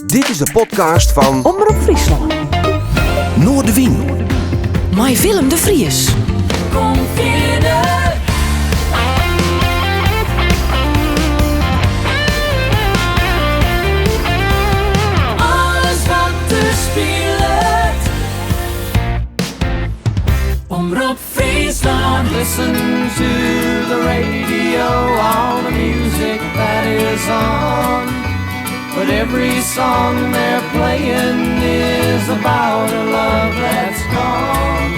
Dit is de podcast fan Omrop Fryslân. Noardewyn. Mei Willem de Vries. Kom fierder. Alles wat der spilet. Omrop Fryslân. Listen to the radio, all the music that is on. But every song they're playing is about a love that's gone.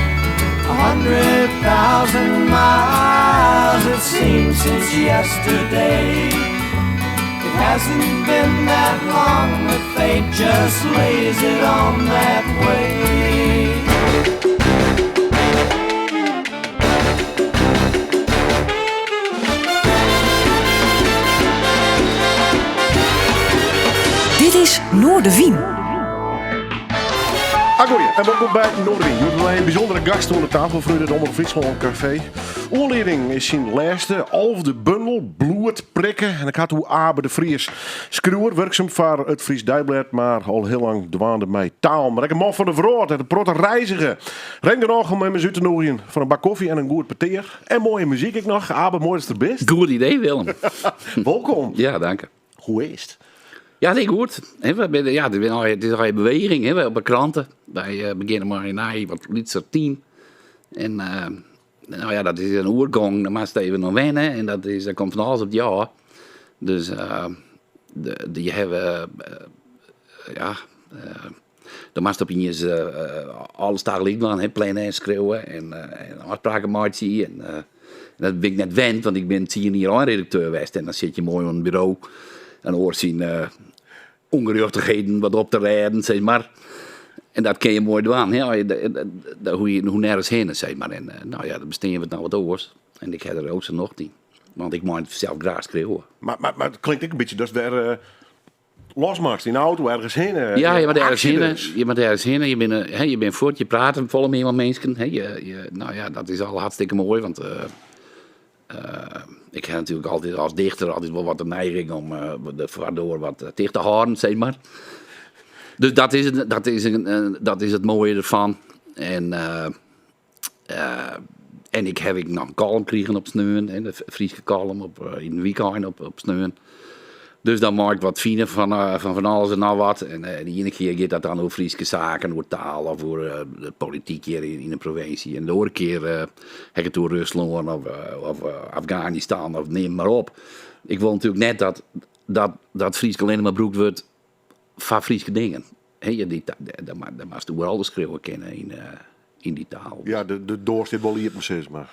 100,000 miles it seems since yesterday. It hasn't been that long, but fate just lays it on that way. Dit is Noardewyn. Agoeie en welkom by Noardewyn. Hjoed mei in bysûndere gast oan de tafel fanút it Omrop Fryslân Kafee. Oanlieding is syn lêste alfde bundel Bloed Prikken. En ik ha it oer Abe de Vries. Skriuwer, wurksum foar it Frysk Deiblêd, mar al hiel lang dwaande mei taal. Mar ek in man fan de wrâld en in protte reizige. Reden genôch om him ris út te nûgjen foar in bak kofje en in goed petear. En moaie muzyk ek noch. Abe, moai datst der bist. Goed idee, Willem. Wolkom. Ja, dank. Hoe is it? Ja, nee, goed. We binne, ja, it is al in beweging hè, op de krante. Wy eh, begjinne mei in nij, wat lytser team. En eh, nou ja, dat is in oergong, dêr moatst even oan wenne en dat is, dêr komt fan alles op dy ôf. Dus eh, de, dy hawwe, ja, dan moatst opiens alles tagelyk dwaan, hè, planne en skriuwe en, en ôfspraken meitsje. En, en dat bin ik net wend, want ik bin tsien jier einredakteur west en dan sit je moai oan it buro en oar syn ûngerjochtichheden wat op te rêden, sis mar. En dat kin je moai dwaan, hè. As je, dêr hoege je nergens hinne, sis mar. En nou ja, dan bestean we it no wat oars. En ik ha der ook sa'n nocht yn. Want ik mei sels graach skriuwe. Mar, mar, mar it klinkt ek in bytsje datst wer eh, los moatst yn de auto ergens hinne. Ja, je moat ergens Aksje hinne. dus. Je moat ergens hinne. Je binne, hè, je bent fuort, je praat folle mear mei minsken. Hè, je, nou ja, dat is al hartstikke moai, want eh, eh, ik ha natuerlik altyd as dichter altyd wol wat de neiging om eh, de foardoar wat ticht te hâlden, sis mar. Dus dat is, het, dat is, een, dat is it moaie derfan. En, eh, eh, en ik ha ek noch in kollum krigen op sneon, hè, de Fryske kollum op, eh, yn it wykein op, op sneon. Dus dan mei ik wat fine fan, eh, fan fan alles en noch wat. En eh, de iene kear giet dat dan oer Fryske saken, oer taal of oer eh, de polityk hjir yn, yn de provinsje. En de oare kear eh, ha ik it oer Ruslân of, eh, of eh, Afganistan of neam mar op. Ik wol natuerlik net dat, dat, dat Frysk allinne mar brûkt wurdt foar Fryske dingen. Hè, ja, dy, dan moatst oeral skriuwe kinne yn, eh, yn dy taal. Ja, de doar stiet wol iepen, sis mar.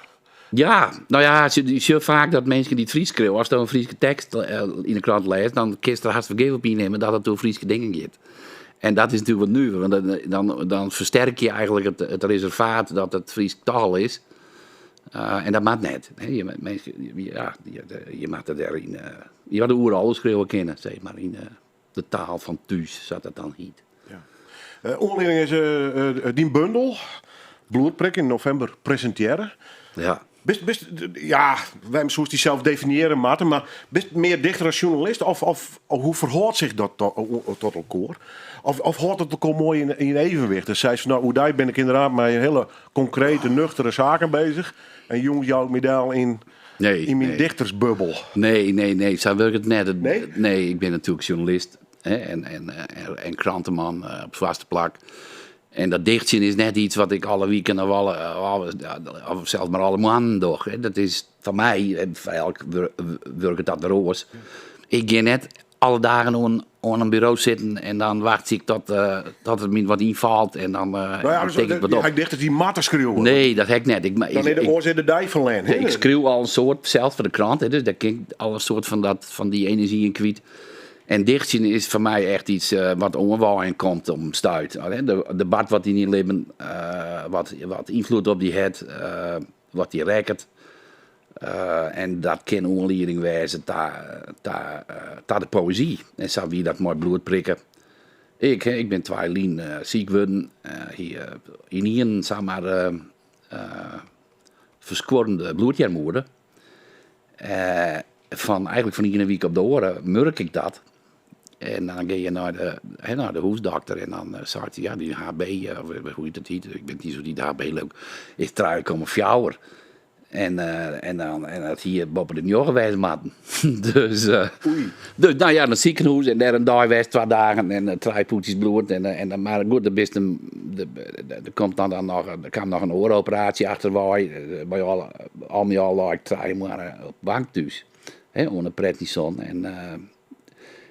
Ja, nou ja, je sjocht faak dat minsken dy't Frysk skriuwe, ast in Fryske tekst eh, yn de krant lêst, dan kinst der hast fergif op ynnimme dat it oer Fryske dingen giet. En dat is natuerlik wat nuver, want dan, dan, dan fersterk je eigentlik it, it reservaat dat it Frysk taal is. Uh, en dat moat net. Hè. Je, minsken, ja, je, je moatte dêryn, uh, je moatte oeral skriuwe kinne, sis mar, yn de taal fan thús, sa't dat dan hyt. Ja. Uh, oanlieding is uh, dyn bundel, Bloedprik, yn novimber presintearre. Ja. Bist, bist, ja, wêrom soest dysels definiëarje moatte, mar bist mear dichter as sjoernalist? Of, of, of hoe ferhâldt sich dat to, tot elkoar? Of, of hâldt it elkoar moai yn, yn evenwicht? Dan seist fan, no, oerdei bin ik ynderdaad mei hiele konkrete, nuchtere saken beuzich. En jûns jou ik my del yn, Nee, yn myn nee. dichtersbubbel. Nee, nee, nee, sa wurket it net. Nee? Nee, ik bin natuerlik sjoernalist hè, en, en, en, en kranteman eh, op it foarste plak. En dat dichtsjen is net iets wat ik alle wiken of, alle, alle, of sels mar alle moannen doch. Hè. Dat is foar my, en foar elk wurket dat wer oars. Ik gean net alle dagen oan, oan in buro sitten en dan wachtsje ik tot, eh, tot it my wat ynfalt en dan, eh, Nou ja, dan dus, tik ik wat op. ik dichters dy moatte skriuwe. Nee, dat ha ik net. Ik, Dan ik, is de ik, oars de dei ferlern. ik skriuw al in soad sels foar de krant, hè, dus dêr kin ik al in soad fan, dat, fan dy enerzjy yn kwyt. En dichtsjen is foar my echt iets eh, wat oanwaaien komt op in stuit. De, der bart wat yn dyn libben, eh, wat, wat ynfloed op dy hat, eh, wat dy rekket. Eh, en dat kin oanlieding wêze ta, ta, ta de poëzy. En sa wie dat mei Bloedprikken. Ik, ik bin twa jier lyn siik wurden. Hie ynienen samar ferskuorrende bloedearmoede. Fan, eigentlik fan de iene wike op de oare murk ik dat. En dan gean je nei de, hè, nei de húsdokter en dan seit hy, ja, dy HB, of hoe hjit it hjit, ik wit net hoe dy HB leuk, is 3,4. En, en, dan, en dat hie boppe de njoggen wêze moatten. Dus, dus nou ja, nei it sikehûs en dêr in dei west, twa dagen en trije pûdsjes bloed. En, en, mar goed, der bist in, der komt dan, dan noch, der kaam noch in oare operaasje achterwei. By al, al mei al lei ik trije moanne op de bank thús, hè, oan de prednison. En,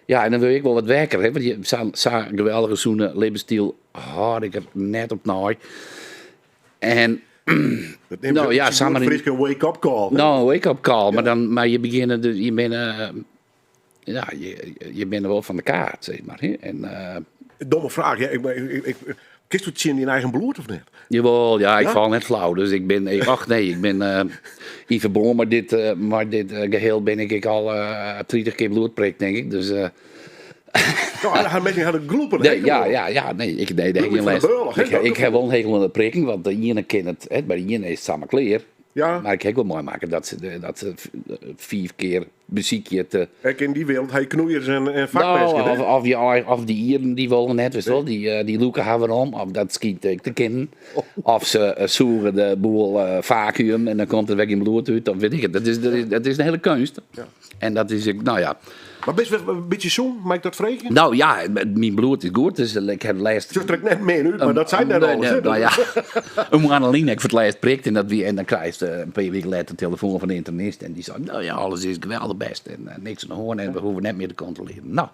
ja, en dan wurd ik wol wat wekker, hè, want je, sa'n sa geweldige sûne libbensstyl hâld ik der net op nei. En Dat neemt nou, ja, ja, samar in- Frysk in wake-up call. hè? Nou, een wake-up call. Maar, dan, maar je begint dus, je bent, ja, je bent wol fan de kaart, zeg maar. Hè? En, Domme fraach. Ja, ik, kinst it tsjin dyn eigen bloed of net? Jawel, ja, ik Ja? fal net flau. Dus ik bin, ik, ach nee, ik bin yn ferbân mei dit, mei dit geheel bin ik al 30 kear bloedprikt, denk ik. Dus, Nou, har minsken hadden gloepen. Nee, ja, ja, ja, nee, ik, nee, daar heb ik Bloed geen van de lêst. beurlich, hè? Ik heb wol in hekel oan de prikken, want de iene kin it, hè, by de iene is it samar klear. Ja. Mar ik ha ek wol meimakke dat se fiif kear besykje te. Ek yn dy wereld ha je knoeiers en fakminsken. Nou, hè? of, je, of die ieren die wollen net, wist wel, die lûke har werom, of dat skynt ek te kinnen. Oh. Of se sûge de boel vacuüm en dan komt der wer gjin bloed út, of wit ik it. Dat is in hiele keunst. Ja. En dat is ek, nou ja. Mar bist wer in bytsje sûn, mei ik dat freegjen? Nou ja, myn bloed is goed, dus ik ha lêst. Sjocht der ek net min út, mar dat seit net Nee, alles. nee, hè? nou ja, in moanne lyn ha ik foar it lêst prikt en, dat wie, en dan krijst in pear wiken letter in telefoan fan de internist en dy sei, nou ja, alles is geweldich bêst en niks oan de hân en we hoege net mear te kontrolearjen. Nou,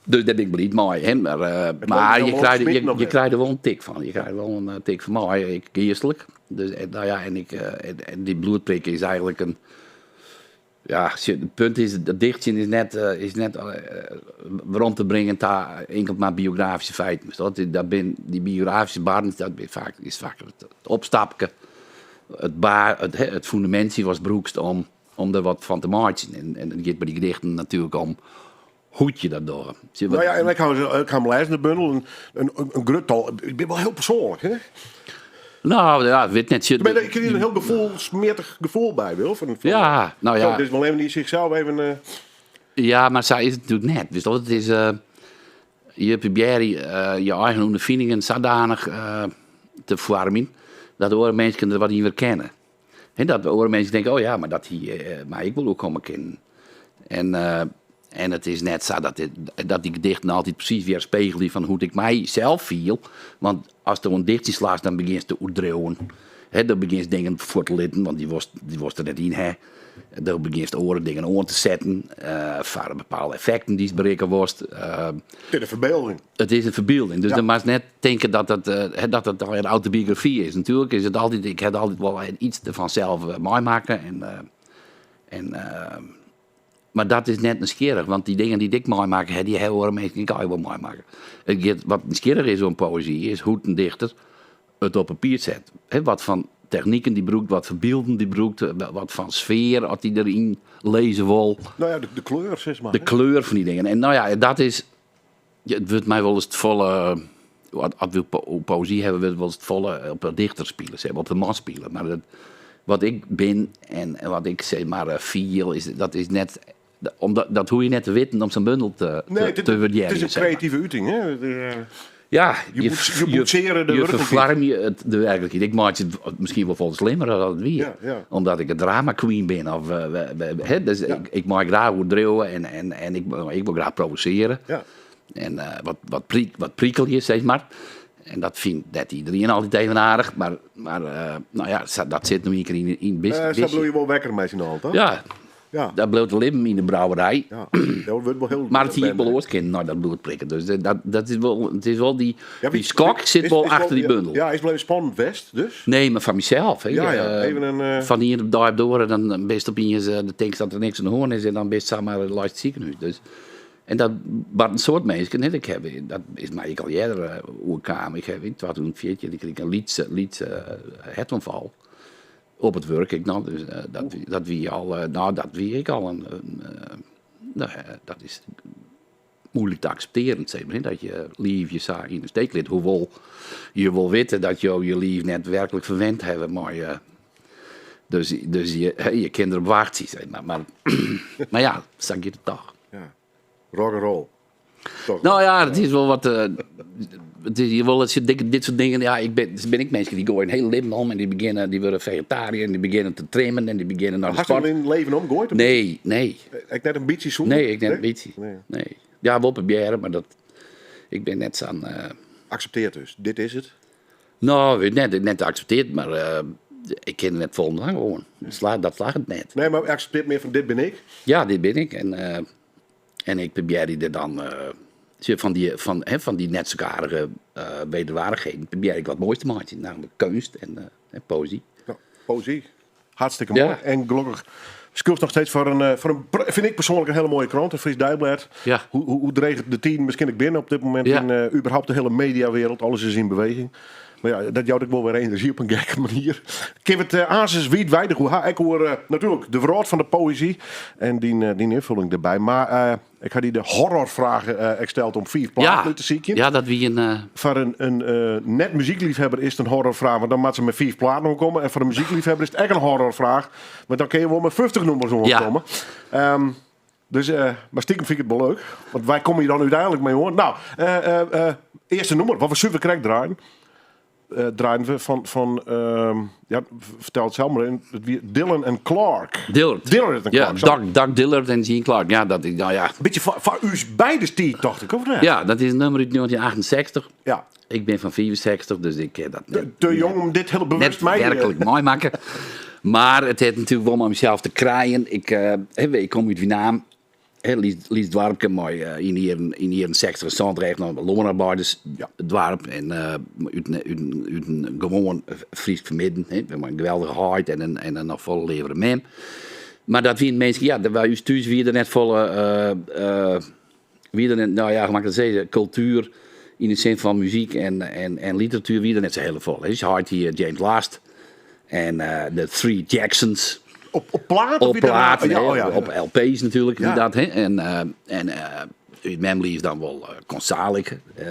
dus dêr bin ik bliid mei. Hè, mar mar helemaal opsmiten of je net? krijst der wol in tik fan. Je krijst der wol in tik fan mei, ek geastlik. Dus, en, nou ja, en, ik, en dy bloedprik is eigentlik in Ja, sjoch, it punt is, dat dichtsjen is net werom te bringen ta inkeld mar biografyske feiten. Dat, dat bin, dy biografyske barrens, dat bin faak, is faak it opstapke, it, ba, it, it fûnemintsje watst brûkst om der wat fan te meitsjen. En it giet by dy gedichten natuerlik om hoe't je dat dogge. Sjoch, Nou ja, en ik ha ik ha him lêzen, de bundel, in grut tal. Ik bin wol hiel persoanlik, hè? Nou, ja, ik wit net. Sjoch, Ik ben, ik krige der in hiel gefoelsmjittich gefoel by, Wil. Fan, Ja, nou ja. Zo, dit is wol even dy't sichsels even... Ja, mar sa is it natuerlik net. Witst, it is, je probearje je eigen ûnderfiningen sadanich te foarmjen dat oare minsken der wat yn werkenne. Hè, dat oare minsken tinke, oh ja, mar dat hie my ek wol oerkomme kinnen. En it is net sa dat, dit, dat dy gedichten altyd presys wjerspegelje fan hoe't ik my sels fiel. Want ast oan dichtsjen slachst, dan begjinst te oerdriuwen. Hè, dan begjinst dingen fuort te litten, want dy wolst der net yn ha. Dan begjinst oare dingen oan te setten foar bepaalde effekten dy'tst berikke wolst. It is in ferbylding. It is in ferbylding, dus dan moatst net tinke dat dat, hè, dat dat in autobiografy is. Natuerlik is it altyd, ik ha altyd wol iets derfan sels meimakke. En, mar dat is net nijsgjirrich, want dy dingen dy't ik meimakke ha, dy ha oare minsken ek allegear wol meimakke. It giet, wat nijsgjirrich is oan poëzy, is hoe't in dichter it op papier set. Hè, wat fan techniken dy brûkt, wat foar bylden dy brûkt, wat fan sfear oft dy deryn lizze wol. Nou ja, de kleur, sis mar. De kleur fan dy dingen. En nou ja, dat is. It wurdt my wolris te folle. As we oer poëzy hawwe, wurdt wolris te folle op de dichter spile, zeg maar, op de man spile. Mar dat, wat ik bin en wat ik zeg mar fiel, is, dat is net. Omdat, dat hoege je net te witten om sa'n bundel te, Nee, te wurdearjen. het is een zeg maar. creatieve uting, hè? Het is, Ja, Je boetseren de je werkelijkheid. vervlarm je het, de werkelijkheid. Ik maak het misschien wel veel slimmer dan het wie. Ja, ja. Omdat ik een drama queen ben. Of, hè, dus ik maak graag oerdriuwen en ik wil graag provoceren. Ja. En wat prikkel je, zeg maar. En dat vindt net iedereen altijd even aardig. Maar nou ja, dat zit nog een keer in het Zo bistje. bedoel je wel wekker met z'n allen, toch? Ja, Ja. dat bleef te leven in de brouwerij. Ja, dat wordt wel heel Maar het hier bende. wel oorskind naar dat bloed prikken. Dus dat is wel, het is wel die, Ja, die skok zit wel achter die bundel. Ja, is wel even spannend west, dus. Nee, maar van mezelf. Hè. Ja, ja, even een, Van hier op daar door en dan best op je de denkt dat er niks aan de hoorn is en dan best samen naar het ziekenhuis. Dus, en dat wat een soort mensen, hè, ik heb, dat is mij ik al eerder oerkam. Ik heb in 2014 ik kreeg een lietse hartaanval. Op het werk, ik nou, dus, dat, dat wie al, nou, dat wie ik al een, nou, dat is moeilijk te accepteren, zeg maar, hè, dat je lief je zaak in de steek ligt. Hoewel je wil weten dat je je lief net werkelijk verwend hebben, maar je, dus je, hè, je kinderen wachten, zeg maar. Maar, maar ja, zag je het toch. Ja. Rock and roll. Toch? Nou ja, het is wel wat. Het is hier wel, het zit dit soort dingen. Ja, er ben ik mensen die gooien een hele leven om en die beginnen, die worden vegetariër en die beginnen te trimmen en die beginnen naar de Hast je sport. in het leven omgooid? Nee, nee. Ik net een beetje zoen? Nee, ik net een beetje. Nee. Nee. Ja, wel proberen, maar dat. Ik ben net zo'n. Accepteer dus. Dit is het. Nou, weet net geaccepteerd, maar ik ken het net vol gewoon. Dat slaat het net. Nee, maar accepteert meer van dit ben ik. Ja, dit ben ik. En ik probeer die er dan van die, van, hè, van die net zo aardige wederwaardigheden, probeer ik wat moois te maken. Namelijk kunst en poëzie. Nou, poëzie. Hartstikke mooi. Ja. En gelukkig. Schulft nog steeds voor een, vind ik persoonlijk een hele mooie krant, een Fries Deiblad. Ja. Hoe dreigt de team misschien ik binnen op dit moment Ja. in überhaupt de hele mediawereld? Alles is in beweging. Maar ja, dat jouwt ik wel weer energie op een gekke manier. Ik heb het aanzien wie het weinig hoe ha. Ik hoor natuurlijk de verraad van de poëzie en die invulling erbij. Maar ik had die de horrorvragen gesteld om 4 platen te zien. Ja, dat wie een. Voor een net muziekliefhebber is het een horrorvraag, want dan moet ze met 4 platen omkomen. En voor een muziekliefhebber is het echt een horrorvraag, want dan kun je wel met 50 nummers omkomen. Dus, maar stiekem vind ik het wel leuk, want wij komen hier dan uiteindelijk mee hoor. Nou, eerste nummer, wat we super correct draaien. Draaien we van, ja, vertel het zelf maar in, het wie Dylan en Clark. Dillard. Dillard en Ja, Clark, sorry. Doug Dillard en Gene Clark. Ja, dat is, nou ja. Beetje van u beide stier, dacht ik, of niet? Ja, dat is een nummer uit 1968. Ja. Ik ben van 64, dus ik dat net, Te jong om dit heel bewust net mij, werkelijk mooi maken. Maar het heeft natuurlijk wel met mezelf te kraaien. Ik, hè, ik kom uit Winaam. Hè, Lies Dwarpke, maar in hier een 60 Zandrecht, nog loonarbeiders dwarp. En uit een gewoon Fries vermidden. Hè, met een geweldige huid en een nog volle leveren mem. Maar dat wie mensen, ja, dat wij thuis wie er net volle, wie er net, nou ja, hoe mag ik dat zeggen, cultuur in de zin van muziek en literatuur, wie er net zo heel vol. Hè. Dus je had hier James Last en de Three Jacksons. Op plaat? Of Op wie dan? plaat, Ja, hè, oh ja. op LP's natuurlijk. Ja. Dat, hè. En uit Memley is dan wel Konsalik. Hè,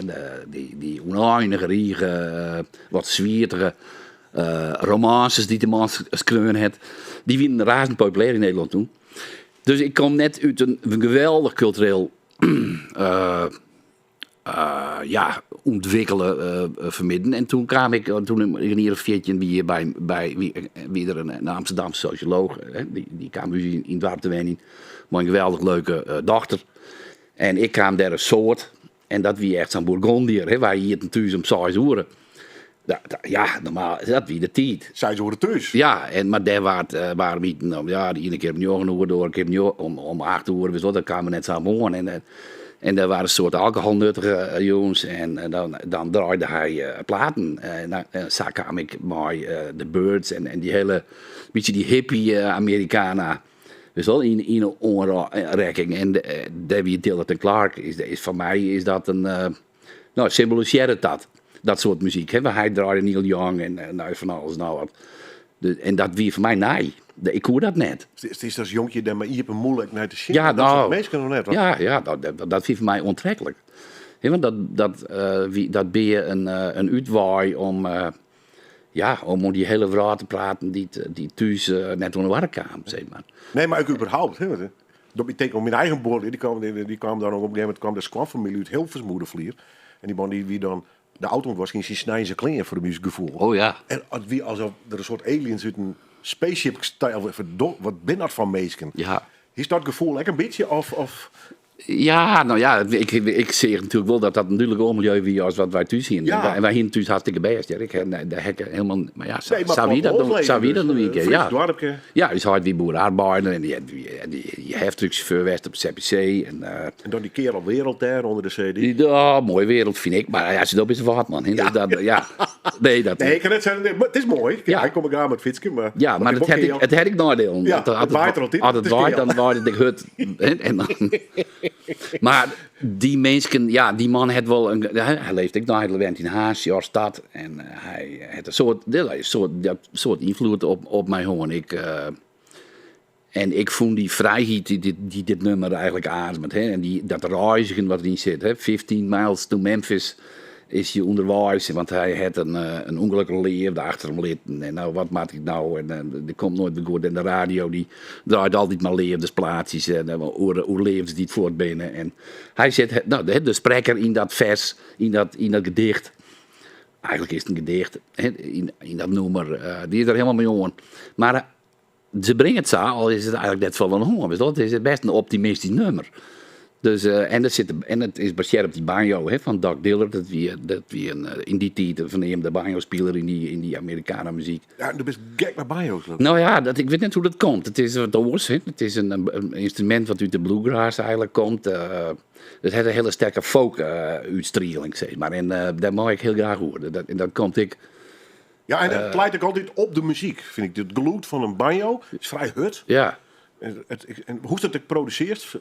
die oneindige, riege, wat zwiertige romances die de man schreeuwen het. Die werden razend populair in Nederland toen. Dus ik kom net uit een geweldig cultureel ontwikkelen vermidden. En toen kwam ik, toen in hier een 14 wie bij, bij wie, wie er een Amsterdamse socioloog, hè, die kwam dus in het dorp te wonen, maar een geweldig leuke dochter. En ik kwam daar een soort, en dat wie echt zo'n Bourgondier, hè, waar je hier thuis om 6 uur. Ja, ja, normaal, dat wie de tijd. 6 uur thuis? Ja, en, maar daar waren we niet, nou, ja, die ene keer om 9 uur door, een keer om 8 uur, dus dat kwamen we net samen wonen. En daar waren een soort alcoholnuttige jongens en dan draaide hij platen. En dan zo kwam ik bij de Byrds en die hele, beetje die hippie Americana. Dus wel in een onrekking. En Debbie Dillard en Clark is voor mij is dat een, nou, symboliseert dat. Dat soort muziek. Hè? Want hij draaide Neil Young en nou, van alles nou wat. En dat wie voor mij nee. Ik hoor dat net. Het is als jonkje daar maar hier op een moeilijk naar te zien. Ja, dat nou, soort mensen kunnen nog net, want Ja, ja, dat vind ik voor mij onttrekkelijk. Hè, want dat ben je een uitwaai om die hele verhaal te praten die thuis net onder water kwam, zeg maar. Nee, maar ook überhaupt. Hè, want dat betekent om mijn eigen boer, die kwam dan ook op een gegeven moment kwam de squamfamilie uit Hilversmoedervlier. En die man die wie dan de auto was, ging ze snijden zijn kleren voor de muziekgevoel. Oh ja. En het wie alsof er een soort aliens uit een spaceship stijl, wat ben dat van meesken? Ja. Is dat gevoel lekker een beetje? Of Ja, nou ja, ik zie natuurlijk wel dat dat natuurlijk ook milieu wie als wat wij thuis zien. Ja. En wij hier thuis hartstikke best. Ja. Ik, nee, daar heb ik helemaal, maar ja, Nee, maar zou wie dat doen? Zou wie dat dus, doen een keer? Fries Ja. dorpje. Ja, is hard wie boerenarbeider en die heftruckchauffeur werd op het CPC. En en dan die kerel wereld daar onder de CD. Die, oh, mooie wereld vind ik. Maar ja, zit op is een wat man. Hè. Dus dat, ja. Nee, dat Nee, ik kan net zeggen, nee, maar het is mooi. Ja. Ik kom ik aan met fietsen, maar Ja, maar want ik ook kerel. het heb ik nadeel. Ja, Dat het waait er altijd. Als het Het is waait, kerel. dan waait het ik hut. En dan, maar die mensen, ja, die man had wel een, hij, hij leeft ik nog, hij woont in Haas, stad. En hij had een soort, een soort, dat soort invloed op mij hoor. Ik en ik vond die vrijheid die dit nummer eigenlijk ademt. Hè, en dat reizigen wat erin zit. Hè, 15 miles to Memphis. Is hy ûnderweis, want hy hat in ûngelokkige leafde achter him litten. En nou, wat moat ik no? En der komt noait wer goed. En de radio dy draait altyd mar leafdesplaatsjes en oer leafdes dy't fuort binne. En hy sit, no, de sprekker yn dat fers, yn dat gedicht, eigenlik is it in gedicht, yn dat nûmer, dy is der helemaal mei oan. Mar Se bringe it sa, al is it eigenlik net folle oan de hân. It is bêst in optimistysk nûmer. Dus, en, der sit, en it is basearre op dy banjo hè, fan Dock Dillard. Dat wie, dat wie in, yn dy tiid in ferneamde banjospiler yn dy, yn dy Americana-muzyk. Ja, do bist gek mei banjo's. No ja, dat, ik wit net hoe't dat komt. It is wat oars. Hè. It is in ynstrumint wat út de bluegrass eigenlik komt. It hat in hiele sterke folk-útstrieling, sis mar. En dêr mei ik hiel graach oer. Dat, en dat komt ek Ja, en it leit ek altyd op de muzyk, fyn ik. It gelûd fan in banjo is frij hurd. Ja. En, it, en hoe'tst it ek produsearrest,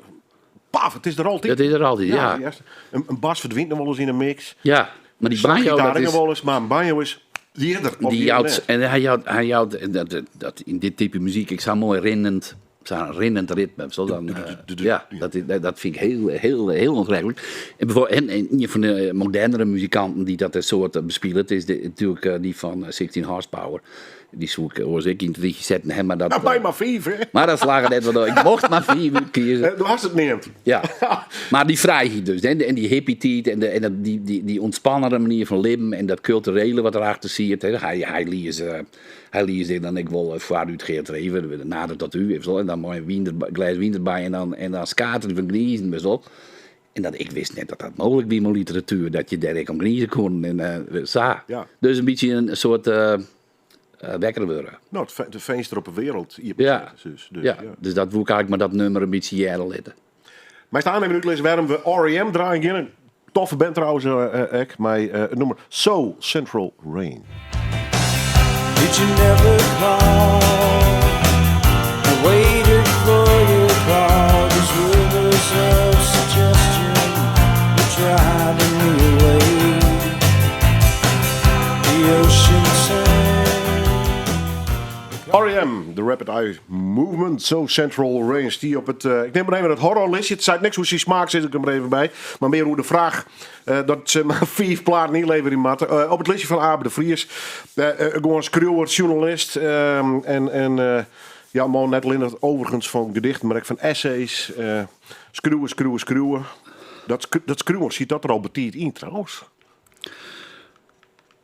paf, it is der altyd. It is der altyd, ja. ja. In bas ferdwynt noch wolris yn in mix. Ja, mar dy banjo... Dat is wolris, mar in banjo is earder. Dy jout, en hy jout, hy jout dat, dat, yn dit type muzyk, ik sa moai rinnend, sa'n rinnend ritme. Zo dan, ja, dat, dat fyn ik hiel, hiel, hiel oantreklik. En, en, en ien fan de modernere muzikanten dy't dat soart bespilet, is de, natuerlik dy fan 16 Horsepower. Dy soe ik oars ek yn it rychje setten ha, mar dat... Nou, by mar fiif, hè? Mar dat slagge net, want ik mocht mar fiif útkieze. Do hast it neamd. Ja, mar dy frijheid dus, en dy hippietiid en, de, en dat, dy, dy, dy ûntspannere manier fan libben en dat kulturele wat derachter siet. Hè. Hy, hy lies Hy lies dit dan ek wol foar út Geert Rever, Nader tot u, en dan mei in wyn der, glês wyn derby en dan, en dan skaterje fan gnizen, witst wol. En dat, ik wist net dat dat mooglik wie mei literatuer, dat je dêr ek om gnize koenen en uh, sa. Ja. Dus in bytsje in soart uh, wekker wurde. No, it de finster op 'e wereld iepen ja. Dus, dus, ja. ja, dus dat woe ik eigenlik mei dat nûmer in bytsje hearre litte. Meist aannemen útlizze wêrom we R.E.M. draaien geane. Toffe band trouwens ek, mei it nûmer Soul Central Rain. Did you never call? I waited for your call. These rivers of suggestion were driving me away. The ocean sank. R.E.M., The Rapid Eye Movement, Soul Central Rain stie op it, ik nim mar even it horrorlistje. It seit niks oer syn smaak, sis ik der mar even by. Mar mear oer de fraach dat se mar fiif platen ynleverje moatte. Op it listje fan Abe de Vries, gewoan skriuwer, sjoernalist en, en ja, man net allinnich overigens fan gedichten, mar ek fan essays. Skriuwe, skriuwe, skriuwe. Dat, dat skriuwen, siet dat der al betiid yn trouwens?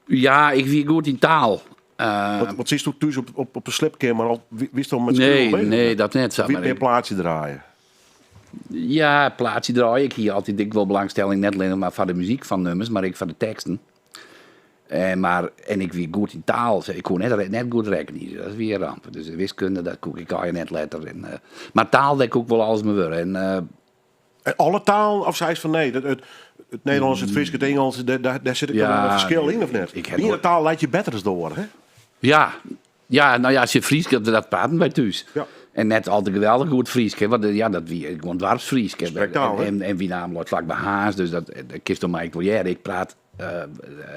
Ja, ik wie goed yn taal. Wat sietst do thús op de sliepkeamer al? Wiest al met Nee, nee, dat net. Wie mear plaatsje draaien? Ja, plaatsje draaien. Ik hie altyd ek wol belangstelling, net allinnich mar foar de muzyk fan nûmers, mar ek foar de teksten. En, mar, en ik wie goed yn taal. Ik koe net, net goed rekkenje. Dat wie in ramp. Dus de wiskunde, dat koe ik allegear net letter. En, mar taal, dêr koe ik wol alles mei wurde. En, En alle talen, of seist fan nee, dat, it, it Nederlânsk, it Frysk, it Ingelsk, dêr, dêr sit ek Ja, in ferskil nee, yn of net? ik heb De iene wol- taal leit je better as de oare, hè? Ja, ja, no ja, sjoch, Frysk, dat, dat praten wy thús. Ja. En net al te geweldich goed Frysk, hè, want ja, dat wie gewoan doarpsfrysk. hè. Sprektaal, hè? En, en Winaam leit flak by Harns, dus dat, dat kinst om my ek wol hearre. Ik praat,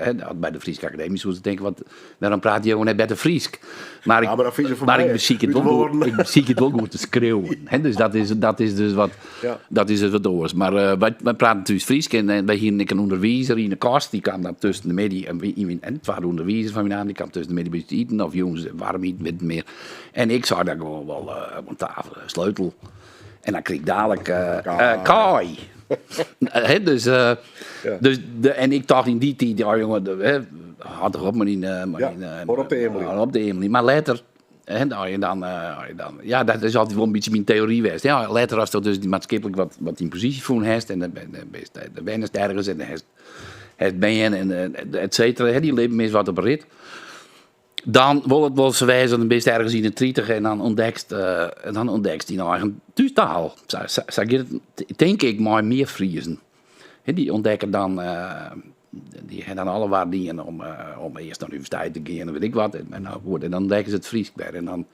hè, by de Fryske Akademy soe se tinke, wat, wêrom prate jo net better Frysk? Mar ik, Ja, mar dat fine se foar mar my ik ek. besykje it Út wol goed, woorden. ik besykje it wol goed te skriuwen. Hè, dus dat is, dat is dus wat, Ja. dat is dus wat oars. Mar wy, wy praten thús Frysk en, en wy hienen ek in ûnderwizer yn 'e kast. Dy kaam dan tusken de middei en, wy- yn, en twadde ûnderwizer fan Winaam, dy kaam tusken de middei by ús te iten of jûns waarm iten, wit net mear. En ik sei dan gewoan wol oan tafel, sleutel. En dan krige ik dalik kaai. Hè, dus, dus de, en ik tocht yn dy tiid, ja jonge, de, hè, hâld toch op mei dyn... mei Ja, dyn, hâld op te eameljen. Hâld op te eameljen. Mar letter, hè, as je dan, as je dan, ja, dat is altyd wol in bytsje myn teory west. Ja, letter ast dus maatskiplik wat, wat dyn posysje fûn hast en dan, dan bist, dan wennest ergens en dan hast, hast bern en et cetera, hè, dyn libben is wat op 'e rit. Dan wol it wol sa wêze, dan bist ergens yn de 30 en dan ûntdekst, dan ûntdekst dyn eigen thústaal. Sa, sa, sa giet it, tink ik, mei mear Friezen. Hè, dy ûntdekke dan, dy ha dan alle war dien om, om earst nei de universiteit te gean en wit ik wat. En, nou goed, en dan ûntdekke se it Frysk wer. En dan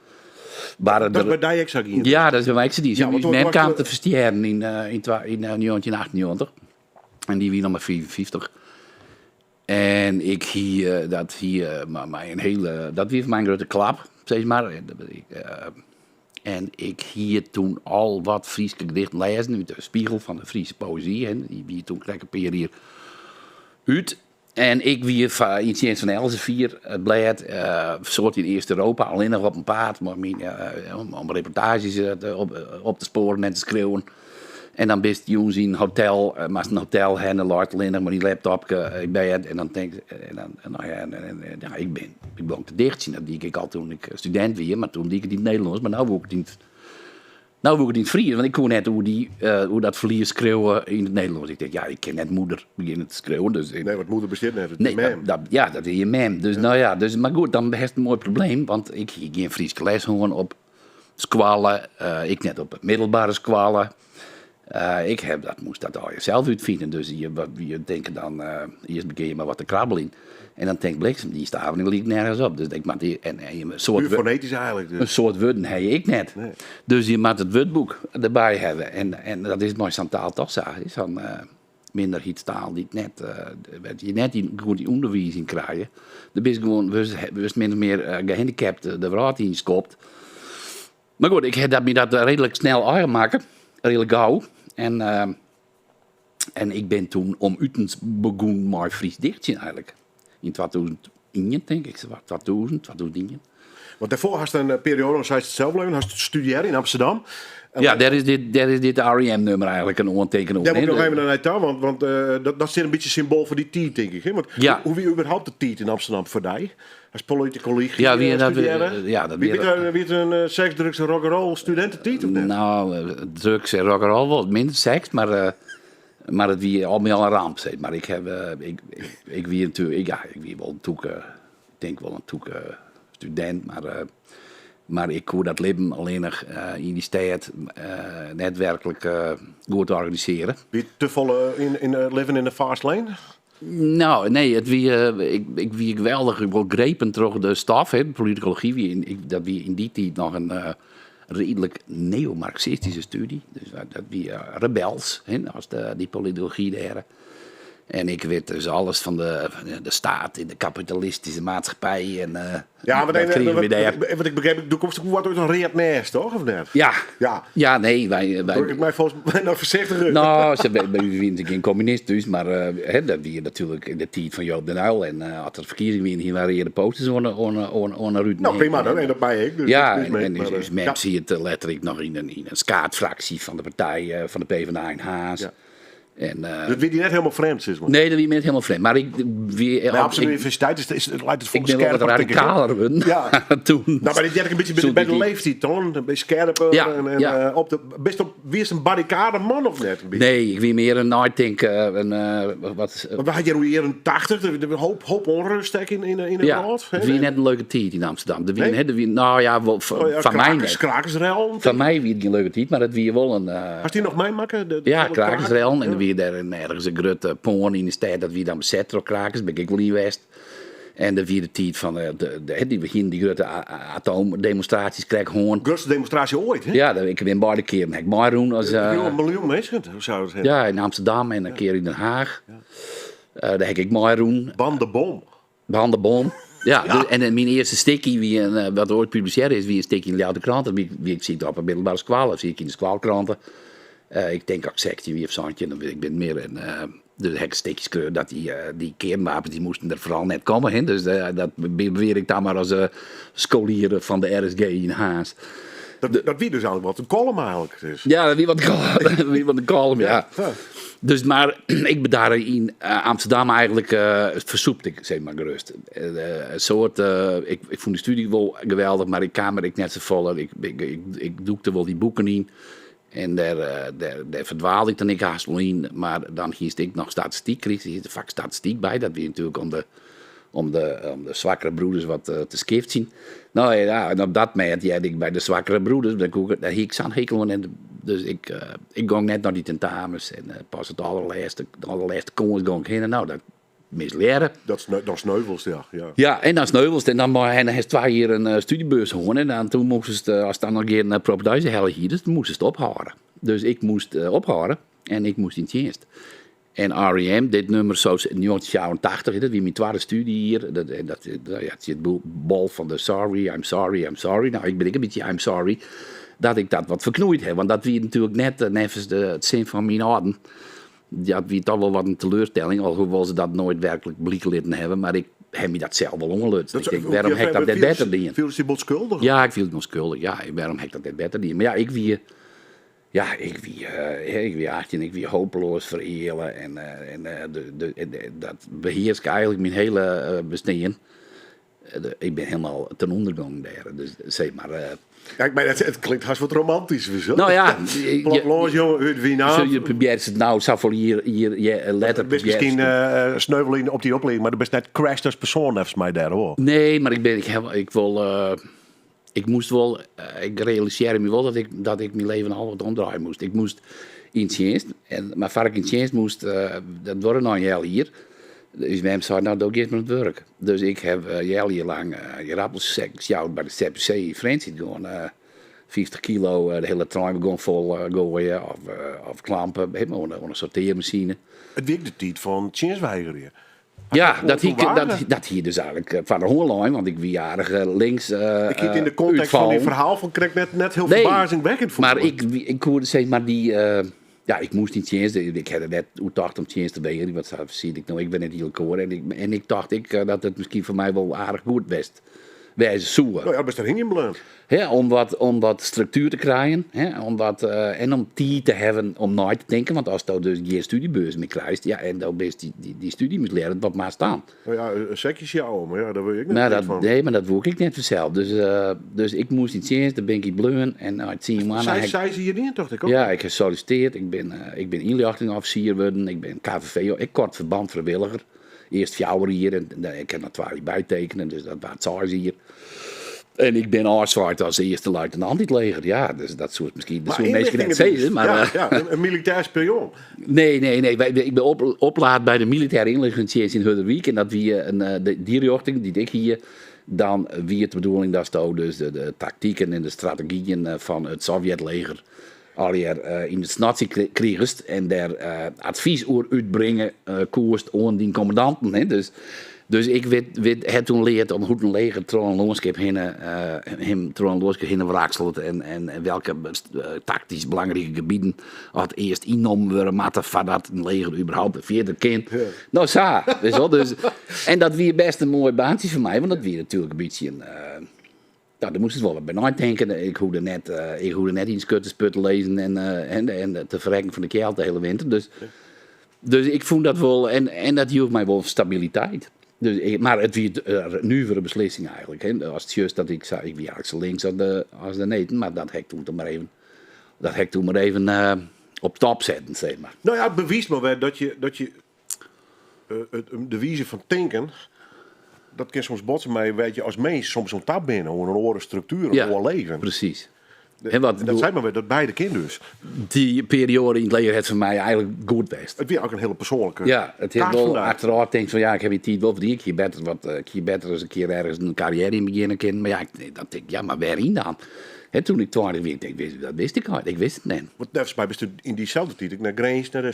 barre Dat der... by dy ek sa gien? Ja, dat is by my ek sa gien. Ja, want Myn toen mem was kaam de- te ferstjerren yn, yn, yn 1998. En dy wie noch mar 55. En ik hie, dat hie mei in hiele, dat wie foar my in grutte klap, sis mar. En ik hie toen al wat Fryske gedichten lêzen út de Spiegel fan de Friese Poëzie. En dy wie toen krekt in pear jier út. En ik wie yn tsjinst fan Elsevier, it blêd, soad yn East-Europa, allinnich op 'en paad mei myn, om reportaazjes op te spoaren en te skriuwen. En dan bist jûns yn in hotel, moatst in hotel ha en dan leit allinnich mei dyn laptopke yn bêd en dan tink en dan, no ja, en, ja, ik bin, ik begûn te dichtsjen. Dat die ik al toen ik studint wie, mar toen die ik it yn it Nederlânsk, mar no woe ik it yn it No woe ik it yn it Frysk, want ik koe net oer, dy, oer dat ferlies skriuwe yn it Nederlânsk. Ik tink, ja, ik kin net moeder begjinne te skriuwen. Dus nee, want moeder bestiet net, it is nee, mem. Dat, ja, dat is je mem. Dus, nou ja, dus, mar goed, dan hast in moai probleem, want ik hie gjin Fryske les hân op skoalle, ek net op de middelbere skoalle. Ik heb dat, moast dat allegear sels útfine. Dus je, je tinke dan, earst begjin je mar wat te krabbeljen. En dan tink bliksem, dy stavering liket nergens op. Dus ik moat die, en je soad, Puur fonetysk eigenlijk dus. In soad wurden ha je ek net. Nee. Dus je moat it wurdboek derby hawwe. En dat is mei sa'n taal toch sa. Sa'n minderheidstaal dy't net, wêr't je net goed yn ûnderwiis yn krije. Do bist gewoan, wurdst min of mear gehandicapt de wrâld yn skopt. Mar goed, ik ha dat, my dat reedlik snel eigen makke, reedlik gau. En, en ik bin toen om utens begûn mei Frysk dichtsjen eigentlik. Yn 2001, tink ik, 2000, 2001. Want dêrfoar hast in perioade, want seist it sels even, hast studearre yn Amsterdam. Ja, dêr is dit, dêr is dit R.E.M.-nummer eigentlik in oantekening Dêr wol ik noch even nei ta, want dat stiet in bytsje symboal foar dy tiid, tink ik. Hè? Want hoe wie überhaupt de tiid yn Amsterdam foar dy? Hast politicology ja, wie dat, studearre? Ja, dat wie, wie it in seks, drugs en rock'n'roll studintetiid of net? Nou, drugs en rock'n'roll wol minder seks, mar it wie al mei al in ramp, sis mar. Ik haw, ik wie natuerlik, ja, ik wie wol in tûke, ik tink wol in tûke studint, mar ik koe dat libben allinnich yn dy stêd net werklik goed organisearje. Wie it te folle yn living in the fast lane? No, nee, it wie, ik wie geweldich wol grepen troch de stof. Hè. Politicology wie yn, ik, dat wie yn dy tiid noch in reedlik neo-marxistische studie. Dus dat wie rebels, hè, as de, dy politicology dêr. En ik wit dus alles fan de staat in de kapitalistische maatschappij. En, Ja, want dat krigen we dêr. Wat ik begreep, do komst ek wat út in read nêst, toch? Of net? Ja. Ja. Ja, nee, wij Druk ik my folgens my noch foarsichtich út. No, se, by ús wiene se gjin kommunist thús, mar hè, dat wie natuerlik yn de tiid fan Joop den Uyl. En as der ferkiezingen wiene, hiene wy reade posters oan de ruten No, prima, hingjen. en dat mei ek. Dus Ja, niks mis mee, en mar, ús mem ja. siet letterlik noch yn in skaadfraksje fan de partij fan de PvdA yn Harns. Ja. En, Dat wie dy net hielendal frjemd, sis mar. Nee, dat wie my net hielendal frjemd. Mar ik wie, By Amsterdam ik, Universiteit is, leit it folle ik bin wol wat skerper, tink ik, hè? radikaler wurden. Ja. Toen. No, mar dat heart ek in bytsje by Sûnt de dy tiid. leeftyd, dan? In bytsje skerper Ja, en ja. op de, bist op, wiest in barrikademan of net? In bytsje? Nee, ik wie mear in neitinker. En, wat, Want we hadden hjir oer de jierren 80, der wie hoop, hoop ûnrêst ek yn de ja, wrâld. it wie net in leuke tiid yn Amsterdam. Der wie, Nee? hè, der wie, no ja, wol, Oh ja, foar my krakers, net. krakersrellen. Foar my wie it gjin leuke tiid, mar it wie wol in... Hast dy noch meimakke? De Ja, volle krakersrellen. En Ja. der wie dêr in, ergens in grutte pân yn de stêd, dat wie dan beset troch krakers, bin ik ek wol yn west. En der wie de tiid fan de, dy, we hiene dy grutte atoomdemonstraasjes krekt hân. Grutste demonstraasje oait, hè? Ja, ik bin beide kearen ha ik meirûn as, In miljoen minsken, hoe soe it hawwe? ja, yn Amsterdam en in kear yn Den Haach. Dêr ha ik ek meirûn. Ban de bom. Ban de bom. Ja, dus, en myn earste stikje wie in, wat oait publisearre is, wie in stikje yn de Ljouwerter Krante. Wie, wie ik siet op 'e middelbere skoalle, siet ik yn de skoalkrante. Ik tink dat ik 16 wie of 17, dan wit ik net mear. En dus ha ik in stikje skreaun dat dy kearnwapens, dy moasten der foaral net komme. Hè. Dus dat bewear ik dan mar as skolier fan de RSG yn Harns. Dat wie dus eigenlijk wat in column eigenlijk. Dus. Ja, dat wie wat, dat wie wat in column, ja. Ja. Dus, mar ik bedarre yn Amsterdam eigentlik fersûpte ik, sis mar gerêst. In soart, ik fûn de studie wol geweldich, mar ik kaam der ek net safolle. Ik dûkte wol dy boeken yn en dêr ferdwaalde ik dan ek hast wol yn. Mar dan hiest ek noch statistyk, krigest der fak statistyk by. Dat wie natuerlik om de swakkere broeders wat te skiftsjen. No ja, en op dat mêd hearde ik by de swakkere broeders. Dêr koe ik, dêr hie ik sa'n hekel oan. En dus ik gong net nei dy tentamens. En pas it allerlêste, de allerlêste kâns gong ik hinne. No, dat mislearre. Dat sneuvelst, ja. Ja, en dan sneuvelst. En dan, en dan hast 2 jier in studiebeurs hân. En dan, toen moast as dan noch gjin propedeuse helle hie, dus moast it ophâlde. Dus ik moast ophâlde en ik moast yn tsjinst. En R.E.M., dit nummer zo 1984, dat wie myn twadde studiejier. Dat, ja, it sit bol fan de sorry, I'm sorry, I'm sorry. No, ik bin ek in bytsje I'm sorry dat ik dat wat ferknoeid ha. Want dat wie natuerlik net neffens it sin fan myn âlden. Dat wie toch wol wat in teleurstelling, alhoewol se dat noait werklik blike litten hawwe, mar ik ha my dat sels wol oanlutsen. Ik tink, wêrom ha ik dat net better dien? Fieldest dy bot skuldich? Ja, ik fielde my skuldich, ja. Wêrom ha ik dat net better dien? Mar ja, ik wie, ja, ik wie, ik wie 18, ik wie hopeloas fereale en dat behearske eigenlik myn hiele bestean. Ik bin hielendal ten ûnder gongen dêr. Dus sis mar. Ja, ik meen, it klinkt hast wat romantysk, witst wol. No ja. Plattelânsjonge út Winaam. Je probearret it no safolle jier letter. Bist miskien sneuvel op dy oplieding, mar do bist net crashed as persoan neffens my dêr hoor. Nee, mar ik bin, ik ha, ik wol, ik moast wol, ik realisearre my wol dat ik myn leven al wat omdraaie moast. Ik moast yn tsjinst, en, mar foar ik yn tsjinst moast, dat duorre noch in healjier. Us mem sei, no do giest mar oan it wurk. Dus ik ha healjier lang ierdappels sjoud by de CPC yn Frjentsjer. Gewoan 50 kilo de hiele treinwagon fol goaie of klampe, oan de sortearmasine. It wie ek de tiid fan tsjinstweigerje. Ja, dat hie dus eigenlik foar de hân lein, want ik wie aardich links. Ik hie it yn de kontekst fan dyn ferhaal fan krekt net hiel ferbazingwekkend fûn. Mar ik koe sis mar dy. Ja, ik moast yn tsjinst. Ik ha der net oer tocht om tsjinst te wegerjen, want sa siet ik no ek wer net hiel koar. En ik tocht ek dat it miskien foar my wol aardich goed west wêze soe. No ja, bist der hingjen bleaun. Hè, om wat struktuer te krijen, hè, om wat, en om tiid te hawwen om nei te tinken, want asto dus gjin studiebeurs mear krijst, ja, en do bist dy studie mislearre, wat moatst dan? No ja, in sekje sjouwe, mar ja, dêr wurd je ek net Nou, ryk dat, fan. nee, mar dat woe ik ek net fansels. Dus, dus ik moast yn tsjinst, dêr bin ik yn bleaun en nei 10 moanne ha ik Seis jier dien, tocht ik, of? Ja, ik ha sollisitearre, ik bin ynljochtingofficier wurden, ik bin KVV, ik kort verband frijwilliger. Earst 4 jier en dan, ik ha noch 2 jier bytekene, dus dat waard 6 jier. En ik bin ôfswaaid as earste luitenant yn it leger, ja, dus dat soe miskien, dat Maar soe minsken net sizze, mar, Ja, ja, in militêr spion. Nee, nee, nee. Ik bin oplaat by de militêre ynljochtingstsjinst yn Hurderwyk en dat wie in, dy rjochting dy't ik hie. Dan wie it de bedoeling datsto dus de taktiken en de strategyen fan it Sovjetleger allegear yn it snotsje krigest en dêr advys oer útbringe koest oan dyn kommandanten. Hè. Dus ik wit, ha toen leard om hoe't in leger troch in lânskip hinne, him troch in lânskip hinne wrakselet en welke taktysk belangrike gebieten at earst ynnommen wurde moatte foardat in leger überhaupt fierder kin. No sa, witst wol. Dus, en dat wie best in moai baantsje foar my, want dat wie natuerlik in bytsje in, no, dêr moast ik wol wat by neitinken. Ik hoegde net, ik hoegde net yn skuttersput te lizzen en te ferrekken fan de kjeld de hiele winter. Dus ik fûn dat wol, en dat joech my wol stabiliteit. Dus ik, mar it wie in nuvere beslissing eigenlik. Hè. As it just dat ik sa, ik wie eigenlik sa links as de neten, mar dat ha ik toen mar even, dat ha ik toen mar even op stop setten, sis mar. No ja, it bewiist mar wer dat je de wize fan tinken, dat kin soms botse mei wêr't je as mins soms oan ta binne, oan in oare struktuer, in Ja, oar leven. Precies. En wat En dat sei mar wer, dat beide kin dus. Dy perioade yn it leger hat foar my eigenlik goed west. It wie ek in hiele persoanlike Ja, it hat kaart wol vandaag. achterôf tinkt fan ja, ik ha myn tiid wol ferdiend. Ik hie better wat, ik hie better ris in kear ergens in karriêre yn begjinne kinnen. Mar ja, ik, dan tink ik, ja, mar wêryn dan? Hè, toen ik 20 wie, ik denk, wist, dat wist ik al, ik wist it net. Want neffens my bist yn dyselde tiid ek nei Grins, nei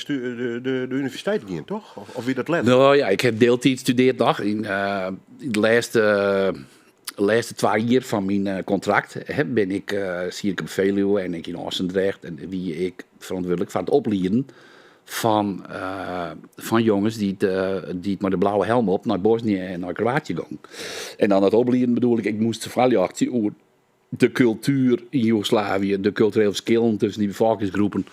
de universiteit gien, toch? Of wie dat letter? No ja, ik ha deeltiid studearre noch. Yn de lêste 2 jier fan myn kontrakt, hè, bin ik, siet ik op Veluwe en ek yn Ossendrecht en wie ik ferantwurdlik foar it oplieden fan jonges dy't mei de blauwe helm op nei Bosnië en nei Kroatië gongen. En dan dat oplieden bedoel ik, ik moast se foarljochtsje oer de kultuer yn Joegoslavië, de kulturele ferskillen tusken dy befolkingsgroepen,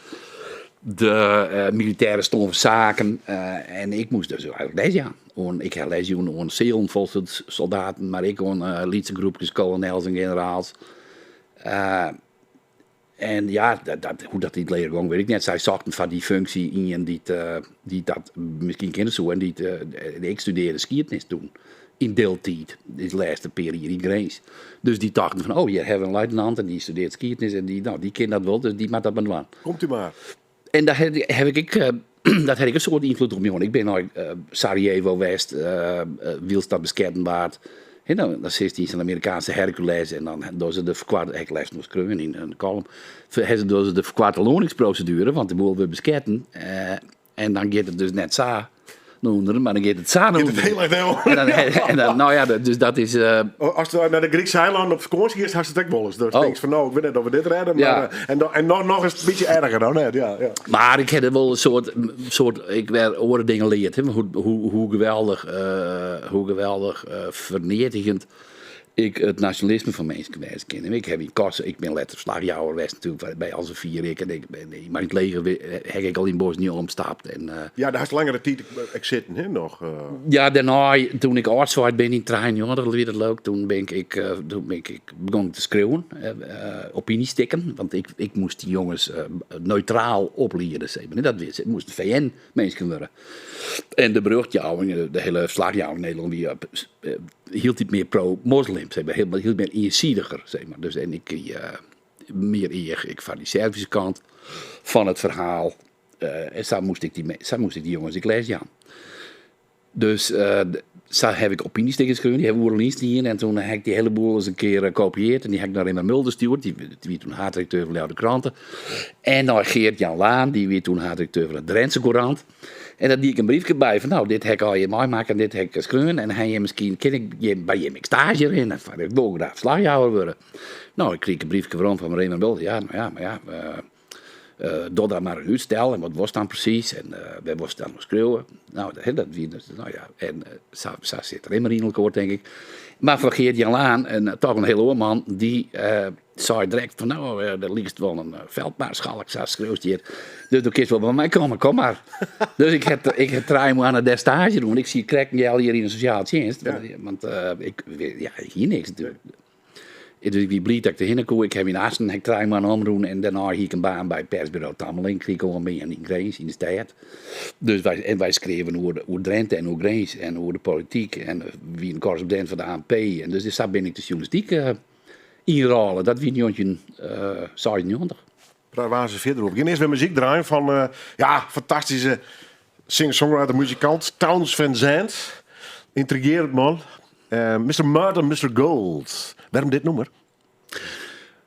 de militêre stân fan saken. En ik moast dus eigenlik les jaan. Oan, ik ha les jûn oan sealen fol soldaten, mar ek oan lytse groepkes kolonels en generaals. En ja, hoe dat yn it leger gong, wit ik net. Sy sochten foar dy funksje ien dy't dat miskien kinne soe. En ik studearre skiednis toen, yn deeltiid, dy lêste pear jier yn Grins. Dus dy tochten fan, oh, hjir hawwe we in luitenant en dy studearret skiednis en dy kin dat wol, dus dy moat dat mar dwaan. Komt u mar. En dêr haw ik ek, dat hat ek in soad ynfloed op my hân. Ik bin nei Sarajevo west, wylst dat besketten waard. Hè, dan sitst yn sa'n Amerikaanse Hercules en dan dogge se de ferkoarte, ha ik lêsten noch skreaun yn in column, ha se dogge se de ferkoarte lâningsproseduere, want de boel wurdt besketten. En dan giet it dus net sa. Nei ûnderen, mar dan giet it sa nei Giet it ûnderen. heel erch del. En dan, en dan, nou ja, dus dat is. As du nei de Grykske eilannen op fakânsje giest, hast it ek wolris. Dan Oh. tinkst fan no, ik wit net oft we dit rêde, mar Ja. en, dan, en noch, noch is it in bytsje erger dan net. Ja, ja. Mar ik ha der wol in soort ik wer oare dingen leard. Hè, hoe geweldich ferneatigjend ik it nasjonalisme fan minsken wêze kin. Ik ha yn Kosovo, ik bin letter ferslachjouwer west natuerlik by Elsevier ek. En ik ben, mar yn it leger ha ik al yn Bosnië omstapt. En, Ja, dêr hast langere tiid ek sitten, hè, noch. Ja, dêrnei, toen ik ôfswaaid bin yn 93, wie dat leuk, toen bin ik, toen bin ik begûn te skriuwen, opinystikken, want ik moast dy jonges neutraal opliede, sis mar. Dat wie, it moasten VN-minsken wurde. En de berjochtjouwing, de hiele ferslachjouwing yn Nederlân wie hieltyd mear pro-moslim, sis mar, hiel mear iensidiger, sis mar. Dus, en ik hie mear each ek foar dy Servyske kant fan it ferhaal. En sa moast ik dy jonges ek les jaan. Dus sa ha ik opinystikken skreaun, dy ha oeral yn stien. En toen ha ik dy hiele boel ris in kear kopieard en dy ha ik nei Rimmer Mulder stjoerd. Dy wie toen haadredakteur fan Ljouwerter Krante. En nei Geert Jan Laan, dy wie toen haadredakteur fan de Drentse Courant. En dêr die ik in briefke by fan, no, dit ha ik allegear meimakke en dit ha ik skreaun. En ha jim miskien, kin ik jim, by jim ek staazje rinne? Fan, ik wol graach ferslachjouwer wurde. No, ik krige in briefke werom fan Rimmer Mulder. Ja, no ja, mar ja, doch dan mar in útstel en wat wolst dan presys en wêr wolst dan oer skriuwe? No, dat wie dus, no ja, en sa sit Rimmer yn elkoar, tink ik. Mar foar Geert Jan Laan, en toch in hiel oar man, dy sei direkt fan, no, do likest wol in feldmaarschalk, sa skriuwst hjir. Dus do kinst wol by my komme, kom mar. Dus ik ha 3 moanne dêr staazje rûn. Ik siet krekt in healjier yn de sosjale tsjinst, want ik, ja, ik hie niks natuerlik. Dus ik wie bliid dat ik derhinne koe. Ik ha yn Assen ha ik 3 moanne omrûn en dêrnei hie ik in baan by persburo Tammeling, krige ik oanbean yn Grins, yn de stêd. Dus wy, en wy skreaven oer Drinte en oer Grins en oer de polityk en we wienen korrespondint fan de ANP. En dus sa bin ik de sjoernalistyk ynrôle. Dat wie 1996. Praat waar se fierder oer. We gean earst wer muzyk draaien fan, ja, fantastyske singer-songwriter, muzikant Townes Van Zandt. Yntrigearjend man. Mister Mudd en Mister Gold. Wêrom dit nûmer?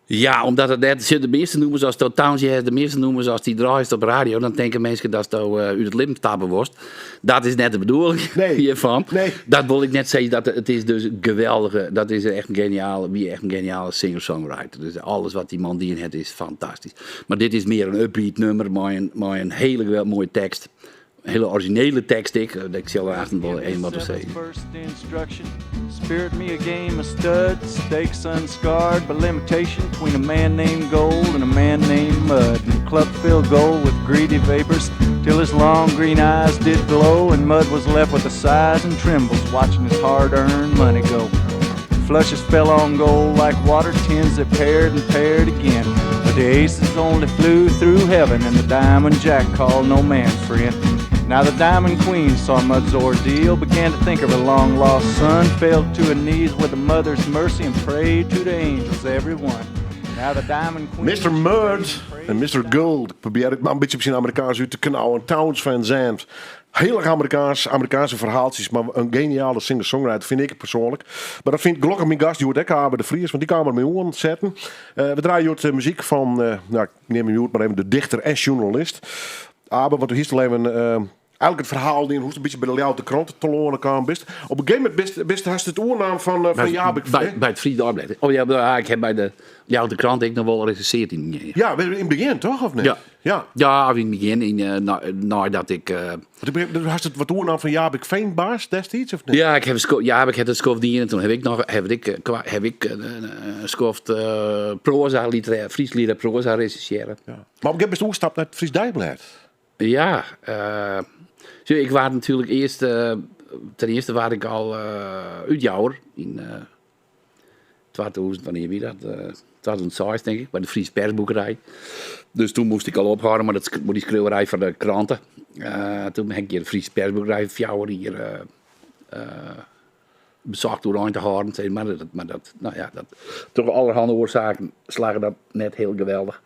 Ja, omdat it net, de measte nûmers as do Townes hearst, de measte nûmers as dy draaist op radio, dan tinke minsken datsto út it libben stappe wolst. Dat is net de bedoeling Nee. hjirfan. Nee. Dat wol ik net sizze, dat it is dus geweldige, dat is echt in geniale, wie echt in geniale singer-songwriter. Dus alles wat dy man dien hat is fantastysk. Mar dit is mear in upbeat nûmer mei in hiele moaie tekst. In hiele orizjinele tekst ek. Ik sil der achter wol even wat oer sizze. First instruction, spirit me a game of stud, stakes unscarred by limitation between a man named Gold and a man named Mud. And the club filled Gold with greedy vapors till his long green eyes did glow, and Mud was left with the sighs and trembles, watching his hard-earned money go. Flushes fell on gold like water tins that paired and paired again. But the aces only flew through heaven, and the diamond jack called no man friend. Now the Diamond Queen saw Mud's ordeal, began to think of her long lost son, fell to her knees with a mother's mercy and prayed to the angels, every one. Now the Diamond Queen. Mr. Mudd en Mr. Gold. Ik probeer it mar in bytsje op syn Amerikaans út te knallen. Townes Van Zandt. Hiel erch Amerikaans, Amerikaanske ferhaaltsjes, mar in geniale singer-songwriter fyn ik persoanlik. Mar dat fynt gelokkich myn gast hjoed ek, Abe de Vries, want dy kaam der mei oansetten. We draaie hjoed muzyk fan, no, ik neam him hjoed mar even de dichter en sjoernalist. Abe, want do hiest al even eigenlik it ferhaal dien hoe'tst in bytsje by de Ljouwerter Krante telâne kaam bist. Op in gegeven momint bist, hast it oernaam fan Jabik By it Fries Deiblêd. Oh ja, ja, ik ha by de Ljouwerter Krante ek noch wol recensearre yn it begjin. Ja, yn it begjin toch, of net? Ja. Ja. Ja, yn it begjin, neidat ik, Want ik begryp, do hast it wat oernaam fan Jabik Veenbaas destiids, of net? Ja, ik ha in Jabik hat it skoft dien en toen ha ik noch, ha ik, kwa, ha ik in skoft proaza, literair, Frysk literair proaza recensearre. Ja. Mar op in gegeven momint bist oerstapt nei it Fries Deiblêd. Ja, sjoch, ik waard natuerlik earst, ten earste waard ik al útjouwer yn 2000, wannear wie dat? 2006 tink ik, by de Fryske Persboekerij. Dus toen moast ik al ophâlde mei dy skriuwerij foar de krante. Toen ha ik hjir de Fryske Persboekerij 4 jier besocht oerein te hâlden, sis mar. Dat, mar dat, nou ja, dat, troch allerhande oarsaken slagge dat net hiel geweldich.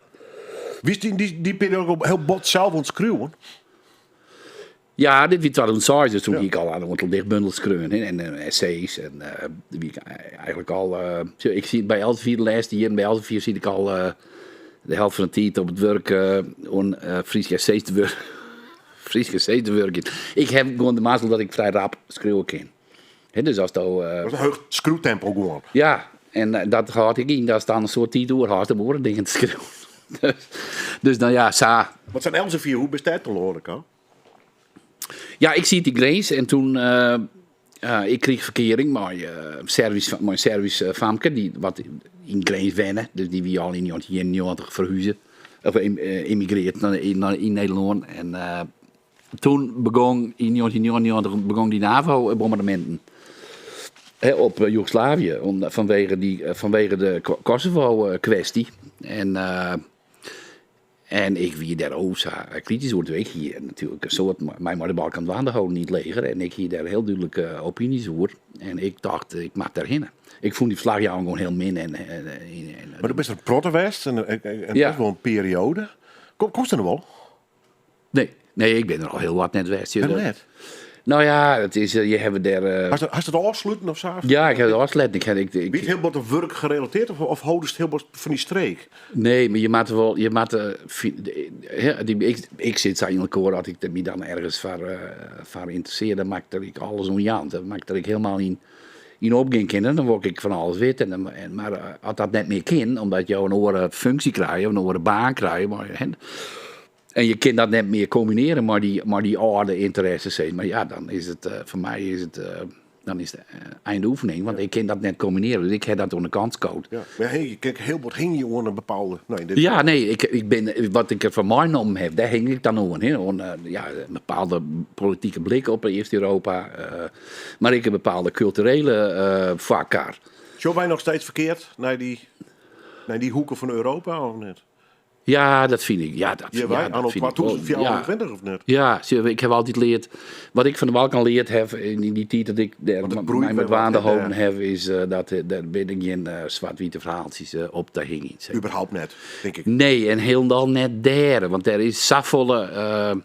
Wiest yn dy perioade ook hiel bot sels oan it skriuwen? Ja, dit wie 2006, dus toen hie ik al in oantal dichtbundels skreaun, hè, en essays. En doe wie ik eigenlik al, sjoch, ik siet by Elsevier de lêste jierren, by Elsevier siet ik al de helte fan de tiid op it wurk oan Fryske essays te wurkjen. Fryske essays te wurkjen. Ik ha gewoan de mazzel dat ik frij rap skriuwe kin. Hè, dus asto. Dat is in heech skriuwtempo gewoan. Ja, en dat hâld ek yn datst dan in soad tiid oer hâldst om oare dingen te skriuwen. Dus, dus no ja, sa. Wat sa'n Elsevier, hoe bist dêr telâne kaam? Ja, ik siet yn Grins en toen. Ik krige ferkearing mei Servysk, mei in Servysk famke dy't wat yn Grins wenne. Dus dy wie al yn 1991 ferhuze, of ymmigreard nei yn Nederlân. En toen begûn yn 1999 begûn dy NAVO-bombardeminten op Joegoslavië, om, fanwege, dy, fanwege de Kosovo-kwesty. En En ik wie dêr o sa kritysk oer. Ik hie natuerlik in soad my mei de Balkan dwaande holden yn it leger en ik hie dêr hiel dúdlike opinys oer. En ik tocht, ik moat dêrhinne. Ik fûn dy ferslachjouwing gewoan hiel min. En, en, en, Mar do bist in protte west en, en, en Ja. best wol in perioade. Kom, komst der noch wol? Nee, nee, ik bin der al hiel wat net west. Wêrom net? No ja, it is, je hawwe dêr. Hast, hast it ôfsluten of sa? Ja, ik ha it ôfsletten. Ik, ik, ik, Wie it hiel bot op wurk gerelateerd of, of hâldest hiel bot fan dy streek? Nee, mar je moatte wol, je moatte, ik, ik sit sa yn elkoar as ik my dan ergens foar, foar ynteressearje, dan moat ik der ek alles oan jaan. Dan moat ik der ek hielendal yn, yn opgean kinne. Dan wol ik fan alles witte. En, en, mar as dat net mear kin, omdat jo in oare funksje krije of in oare baan krije, mar, en je kin dat net mear kombinearje mei dy, mei dy âlde ynteresses, sis mar, ja, dan is it, foar my is it, dan is it einde oefening, want ik kin dat net kombinearje. Dus ik ha dat oan de kant skood. Ja, mar hey, je kin hiel bot hingje oan in bepaalde... Nee, in dit Ja, nee, ik, ik bin, wat ik derfan meinommen ha, dêr hing ik dan oan. Hè, oan ja, in bepaalde politike blik op East-Europa, mar ek in bepaalde kulturele foarkar. Sjogge wy noch steeds ferkeard nei dy, nei dy hoeke fan Europa of net? Ja, dat fyn ik. Ja, dat, Hjir wy, ja, dat anno fyn ik wol. 2024 of net? Ja, sjoch, ik ha altyd leard, wat ik fan de Balkan leard ha yn dy tiid dat ik dêr Want it broeit my mei wer wat, dwaande hè, holden dêr. ha, is dat dêr binne gjin swart-wite ferhaaltsjes op te hingjen. Zeg. Überhaupt net, tink ik. Nee, en hielendal net dêr, want dêr is safolle,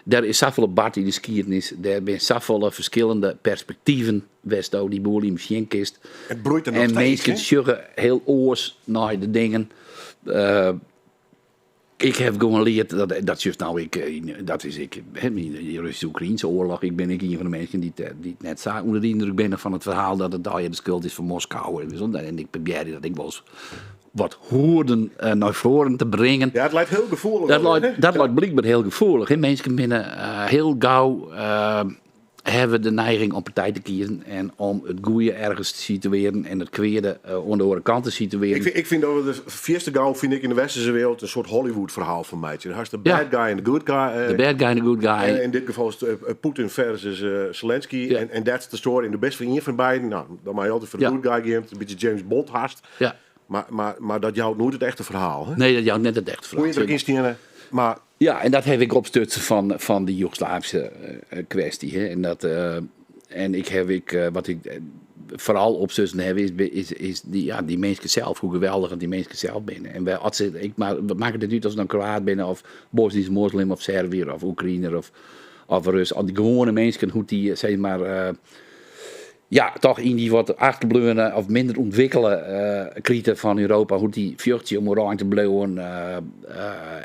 dêr is safolle bard yn de skiednis, dêr binne safolle ferskillende perspektiven wêr'tsto dy boel yn besjen kinst. It broeit der noch En steeds, minsken hè? sjogge hiel oars nei de dingen. Ik ha gewoan leard, dat, dat sjochst no ek, yn, dat is ek, hè, yn de Russysk-Oekraïense oarloch, ik bin ek ien fan de minsken dy't, dy't net sa ûnder de yndruk binne fan it ferhaal dat it allegear de skuld is fan Moskou. En, dus, en ik probearje dat ek wolris wat hoeden nei foaren te bringen. Ja, it leit hiel gefoelich. Dat leit, dat leit blykber hiel gefoelich. Hè. Minsken binne hiel gau hawwe de neiging om partij te kiezen en om it goede ergens te situearjen en it kweade oan de oare kant te situearjen. Ik, ik fyn dat we de fierste gau fyn ik yn de westerse wereld in soart Hollywood ferhaal fan meitsje. Dan hast de bad guy en de good guy. De bad guy en de good guy. En yn dit gefal is it Poetin versus Zelensky. En en that's the story. En do bist foar ien fan beiden. No, dan moat je altyd foar de good guy gean. It is in bytsje James Bond hast. Ja. Mar, mar, mar dat jout noait it echte ferhaal. Hè? Nee, dat jout net it echte ferhaal. Hoe je der ek yn steane, mar... Ja, en dat ha ik opstutsen fan, fan dy Joegoslavyske kwesty. Hè. En, dat, en ik ha ek, wat ik foaral opstutsen ha, is, is, is dy, ja, dy minsken sels, hoe geweldich dy minsken sels binne. En wy, as se, ik, mar, wat makket it út as se dan Kroaat binne, of Bosnysk moslim, of Serviër, of Oekraïner, of, of Rus. Al dy gewoane minsken, hoe't dy, sis mar, ja, toch yn dy wat achterbleaune of minder ûntwikkele krite fan Europa, hoe't dy fjochtsje om oerein te bliuwen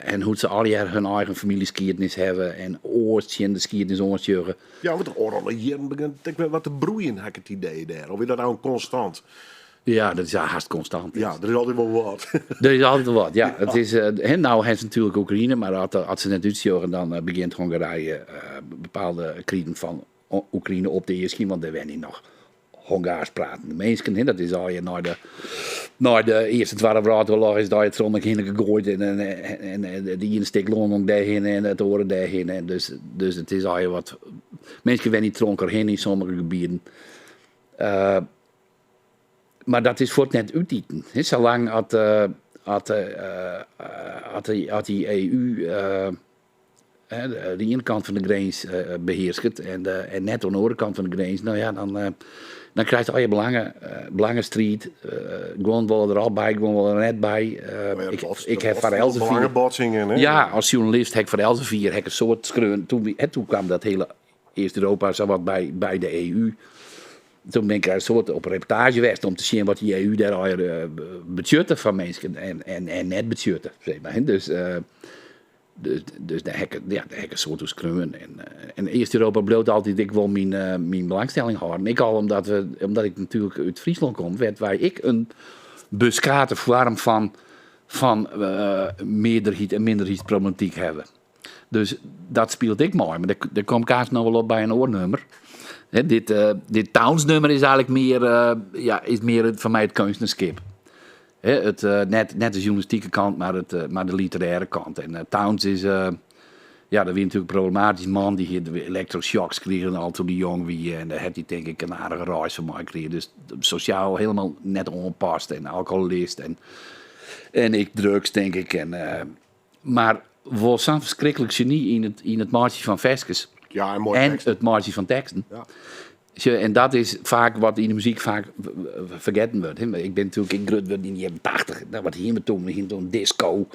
en hoe't se allegear hun eigen famyljeskiednis hawwe en oars tsjin de skiednis oansjogge. Ja, want de ôfrûne jierren begjint it ek wer wat te broeien, ha ik it idee dêr. Of is dat nou konstant? Ja, dat is hast konstant. Ja, der is altyd wol wat. Der is altyd wol wat, ja. It is, hè, no ha se natuerlik Oekraïne, mar as se net útsjogge, dan begjint Hongarije bepaalde kriten fan Oekraïne op te easkjen, want dêr wenje noch Hongaarsk pratende minsken. Hè. Dat is allegear nei de, nei de Earste Twadde Wrâldoarloch is dat troch hinne gegoaid en, en, en, en de iene stik lân gong dêrhinne en it oare dêrhinne. En dus, dus it is allegear wat. Minsken wenje troch elkoar hinne yn sommige gebieten. Mar dat is fuort net útiten. Hè. Salang at, at, at, at dy EU de iene kant fan de grins behearsket en, en net oan de oare kant fan de grins, no ja, dan, dan krijst al je belangen, belangestriid. Guon wolle der al by, guon wolle der net by. Ja, Ik, botst, ik ha botst foar Elsevier. Belangenbotsingen, hè? Ja, as sjoernalist ha ik foar Elsevier ha ik in soad skreaun. Toen, hè, toen kwam dat hiele East-Europa sawat by, by de EU. Toen bin ik in soad op reportaazje west om te sjen wat dy EU dêr allegear betsjutte foar minsken en, en, en net betsjutte. Zeg maar. Dus, Dus, dus dêr ha ik, ja, dêr ha ik in soad oer skreaun. En, en East-Europa bliuwt altyd ek wol myn, myn belangstelling hâlden. Ek al omdat, we, omdat ik natuerlik út Fryslân kom, wêr't wy ek in beskate foarm fan, fan mearderheid en minderheidsproblematyk hawwe. Dus dat spilet ek mei, mar dêr, dêr kom ik aanst noch wol op by in oar nûmer. Hè, dit, dit Towns-nûmer is eigentlik mear, ja, is mear it, foar my it keunstnerskip. Hè, it, net, net de sjoernalistike kant, mar, it, mar de literêre kant. En Towns is, ja, dat wie natuerlik in problematysk man. Dy hie de elektroshocks krigen al toen hy jong wie. En dêr hat hy tink ik in aardige reis fan meikrigen. Dus sosjaal hielendal net oanpast en alkoholist en, en ek drugs, tink ik. En, mar wol sa'n ferskriklik geny yn it, yn it meitsjen fan ferskes. Ja, en moaie En teksten. it meitsjen fan teksten. Ja. Sjoch, en dat is faak wat yn de muzyk faak fergetten wurdt. Ik bin natuerlik ek grut wurden yn de jierren 80. Nou, wat hiene we toen? We hiene toen disco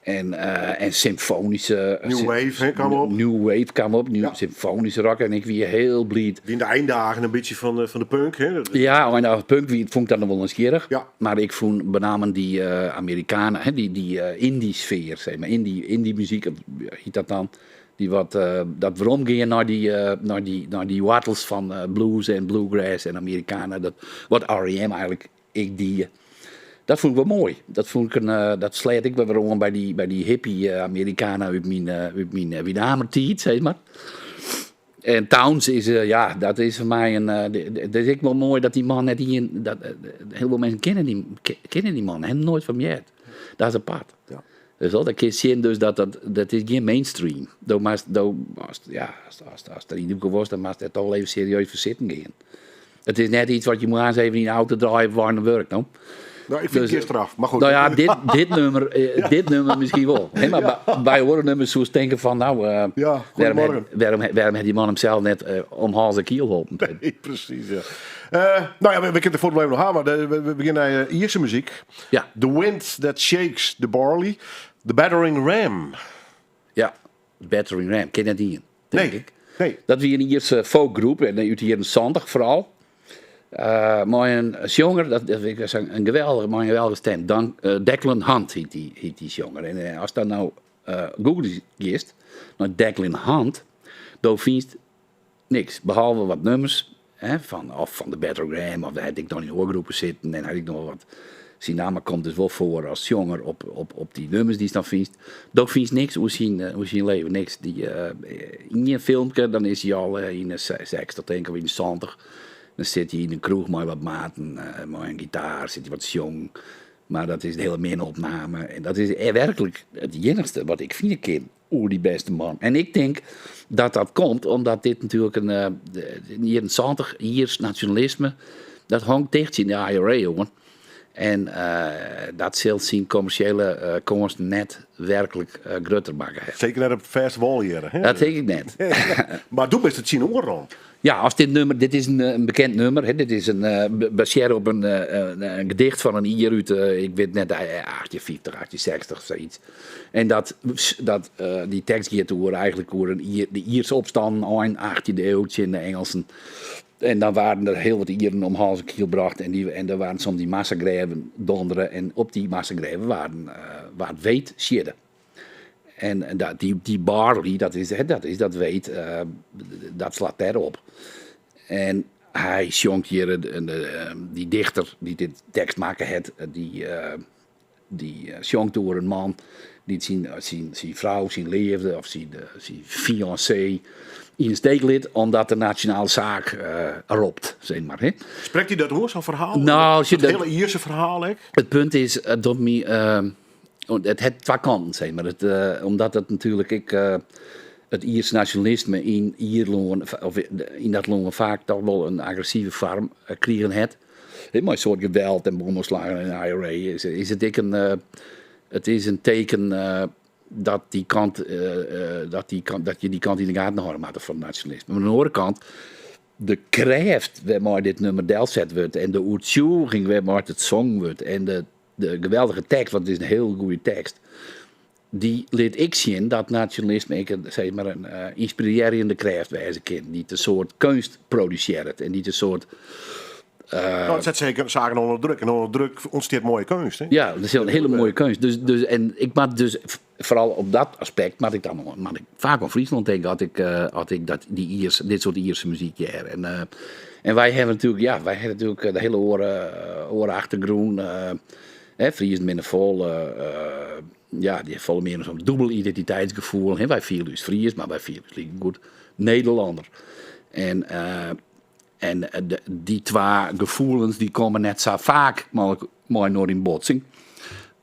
en, en symfoanyske... New Wave, hè, kaam op. New Wave kaam op, new, Ja. symfoanyske rock. En ik wie hiel bliid. Wie yn de eindagen in bytsje fan de, fan de punk, hè? Dat- Ja, en nou, punk wie, fûn ik dat noch wol nijsgjirrich. Ja. Mar ik fûn benammen dy Amerikanen, hè, dy, dy indie-sfear, sis mar, indie, indie-muzyk, hjit dat dan. Dy wat, dat weromgean nei dy, nei dy, nei dy woartels fan blues en bluegrass en Americana, dat, wat R.E.M. eigentlik ek die. Dat fûn ik wol moai. Dat fûn ik in, dat sleat ek wer wer oan by dy, by dy hippie Americana út myn, út myn Winamertiid, sis mar. En Towns is, ja, dat is foar my in, it is ek wol moai dat dy man net ien, dat, hiel folle minsken kenne dy, kenne dy man, hawwe noait fan heard. Dat is apart. Ja. Dus dat, dan kinst sjen dus dat dat, dat is gjin mainstream. Do moatst, do, ast, ja, ast, ast, ast der yn dûke wolst, dan moatst dêr toch wol even serieus foar sitten gean. It is net yts wat je moarns even yn de auto draaie op wei nei wurk, no. Nou, ik fyn Dus, it straf, mar goed. Nou ja, dit, dit nûmer, dit nûmer miskien wol. Hè, mar by, by oare nûmers soest tinke fan, nou, Ja, wêrom, goedemorgen. wêrom, wêrom hat dy man himsels net om hals en kiel holpen? Nee, presys, ja. Nou ja, we, we kinne it fuort even noch ha, mar de, we, we begjinne nei Ierse muzyk. Ja. The Wind That Shakes the Barley, The Battering Ram. Ja, Battering Ram, ken net ien, tink Nee, ik. nee. Dat wie in Ierse folkgroep, en út de jierren 70 foaral. Mei in sjonger, dat, dat is in geweldige, mei in geweldige stim. Dan, Declan Hunt hjit dy, hjit dy sjonger. En ast dan no googlen giest nei Declan Hunt, do fynst niks, behalve wat nûmers, hè, fan, of fan de Battering Ram, of dêr hat ek noch yn oare groepen sitten en hat ek noch wat. Syn namme komt dus wol foar as sjonger op, op, op dy nûmers dy'tst dan fynst. Do fynst niks oer syn, oer syn leven, niks. Dy, yn ien filmke, dan is hy al yn de 60, tink ik, of yn de 70. Dan sit hy yn in kroech mei wat maten, mei in gitaar, sit hy wat te sjongen. Mar dat is in hiele minne opname. En dat is werklik it iennichste wat ik fine kin oer dy bêste man. En ik tink dat dat komt omdat dit natuerlik in, yn de jierren 70 Iersk nasjonalisme, dat hangt ticht tsjin de IRA oan. En dat sil syn kommersjele kânsen net werklik grutter makke hawwe. Seker net op fêste wâl hjir. Dat tink ik net. Mar doe bist it tsjin oanrûn. Ja, as dit nûmer, dit is in bekend nûmer. Hè, dit is in, basearre op in, in gedicht fan in Ier út, ik wit net, 1850, 1860, sayts. En dat, dat, dy tekst giet oer eigentlik oer in Ier, de Ierse opstannen ein 18e iuw tsjin de Ingelsen. En dan waarden der hiel wat Ieren om hals en kiel brocht en, dy, en der waarden soms dy massagrêven dondere en op dy massagrêven waarden, waard weet siedde. En dat, dy, dy barley, dat is, hè, dat is dat weet, dat slacht dêrop. En hy sjongt hjir, dy dichter dy't dit tekst makke hat, dy, dy sjongt oer in man dy't syn, syn, syn frou, syn leafde of syn, syn fiancé yn 'e steek lit omdat de nasjonale saak ropt, sis mar. Hè. Sprekt dy dat oan, sa'n ferhaal? Nou, dat hiele Ierse ferhaal ek? It punt is, it docht my, it hat twa kanten, sis mar. It, omdat it natuerlik ek it Iersk nasjonalisme yn Ierlân, of yn dat lân faak toch wol in agressive foarm krigen hat. Mei in soad geweld en bomoanslaggen en IRA is, is it ek in, it is in teken dat dy kant, dat dy kant, dat je dy kant yn de gaten hâlde moatte fan it nasjonalisme. Mar oan de oare kant, de krêft wêrmei dit nûmer delset wurdt en de oertsjûging wêrmei't it songen wurdt en de, de geweldige tekst, want it is in hiel goede tekst, dy lit ek sjen dat nasjonalisme ek in, sis mar, in ynspirearjende krêft wêze kin, dy't in soart keunst produsearret en dy't in soart. Nou, it set seker saken ûnder druk. En ûnder druk ûntstiet moaie keunst. Hè? Ja, dat is in hiele moaie keunst. Dus, en ik moat dus, foaral op dat aspekt, moat ik dan moat ik faak oan Fryslân tinke as ik, as ik dat, dy Iers, dit soart Ierse muzyk hear. En, en wy hawwe natuerlik, ja, wy hawwe natuerlik de hiele oare, oare achtergrûn. Hè, Friezen binne folle, ja, dy hawwe folle mear sa'n dûbel identiteitsgefoel. Hè, wy fiele ús Fries, mar wy fiele ús likegoed Nederlanner. En, en dy twa gefoelens dy komme net sa faak mei-inoar yn botsing.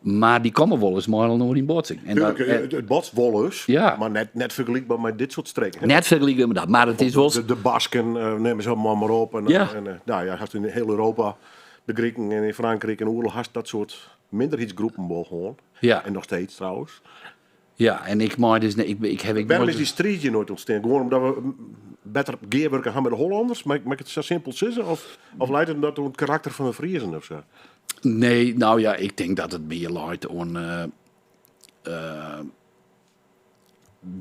Mar dy komme wolris mei-inoar yn botsing. En dat, Tuurlijk, it botst wolris, Ja. mar net fergelykber mei dit soart streken. Net fergelykber mei dat, mar it is wol. De Basken, nimme se mar op. En, en, nou ja, hast yn hiel Europa, de Griken en yn Frankryk en oeral hast dat soart minderheidsgroepen wol hân. En noch steeds trouwens. Ja, en ik mei dus, ik, ik heb ik Wêrom nooit- is dy striid hjir noait ûntstien? Gewoan omdat we better gearwurke ha mei de Hollanners? Mei ik it sa simpel sizze? Of leit it dat oan it karakter fan de Friezen of sa? Nee, nou ja, ik tink dat it mear leit oan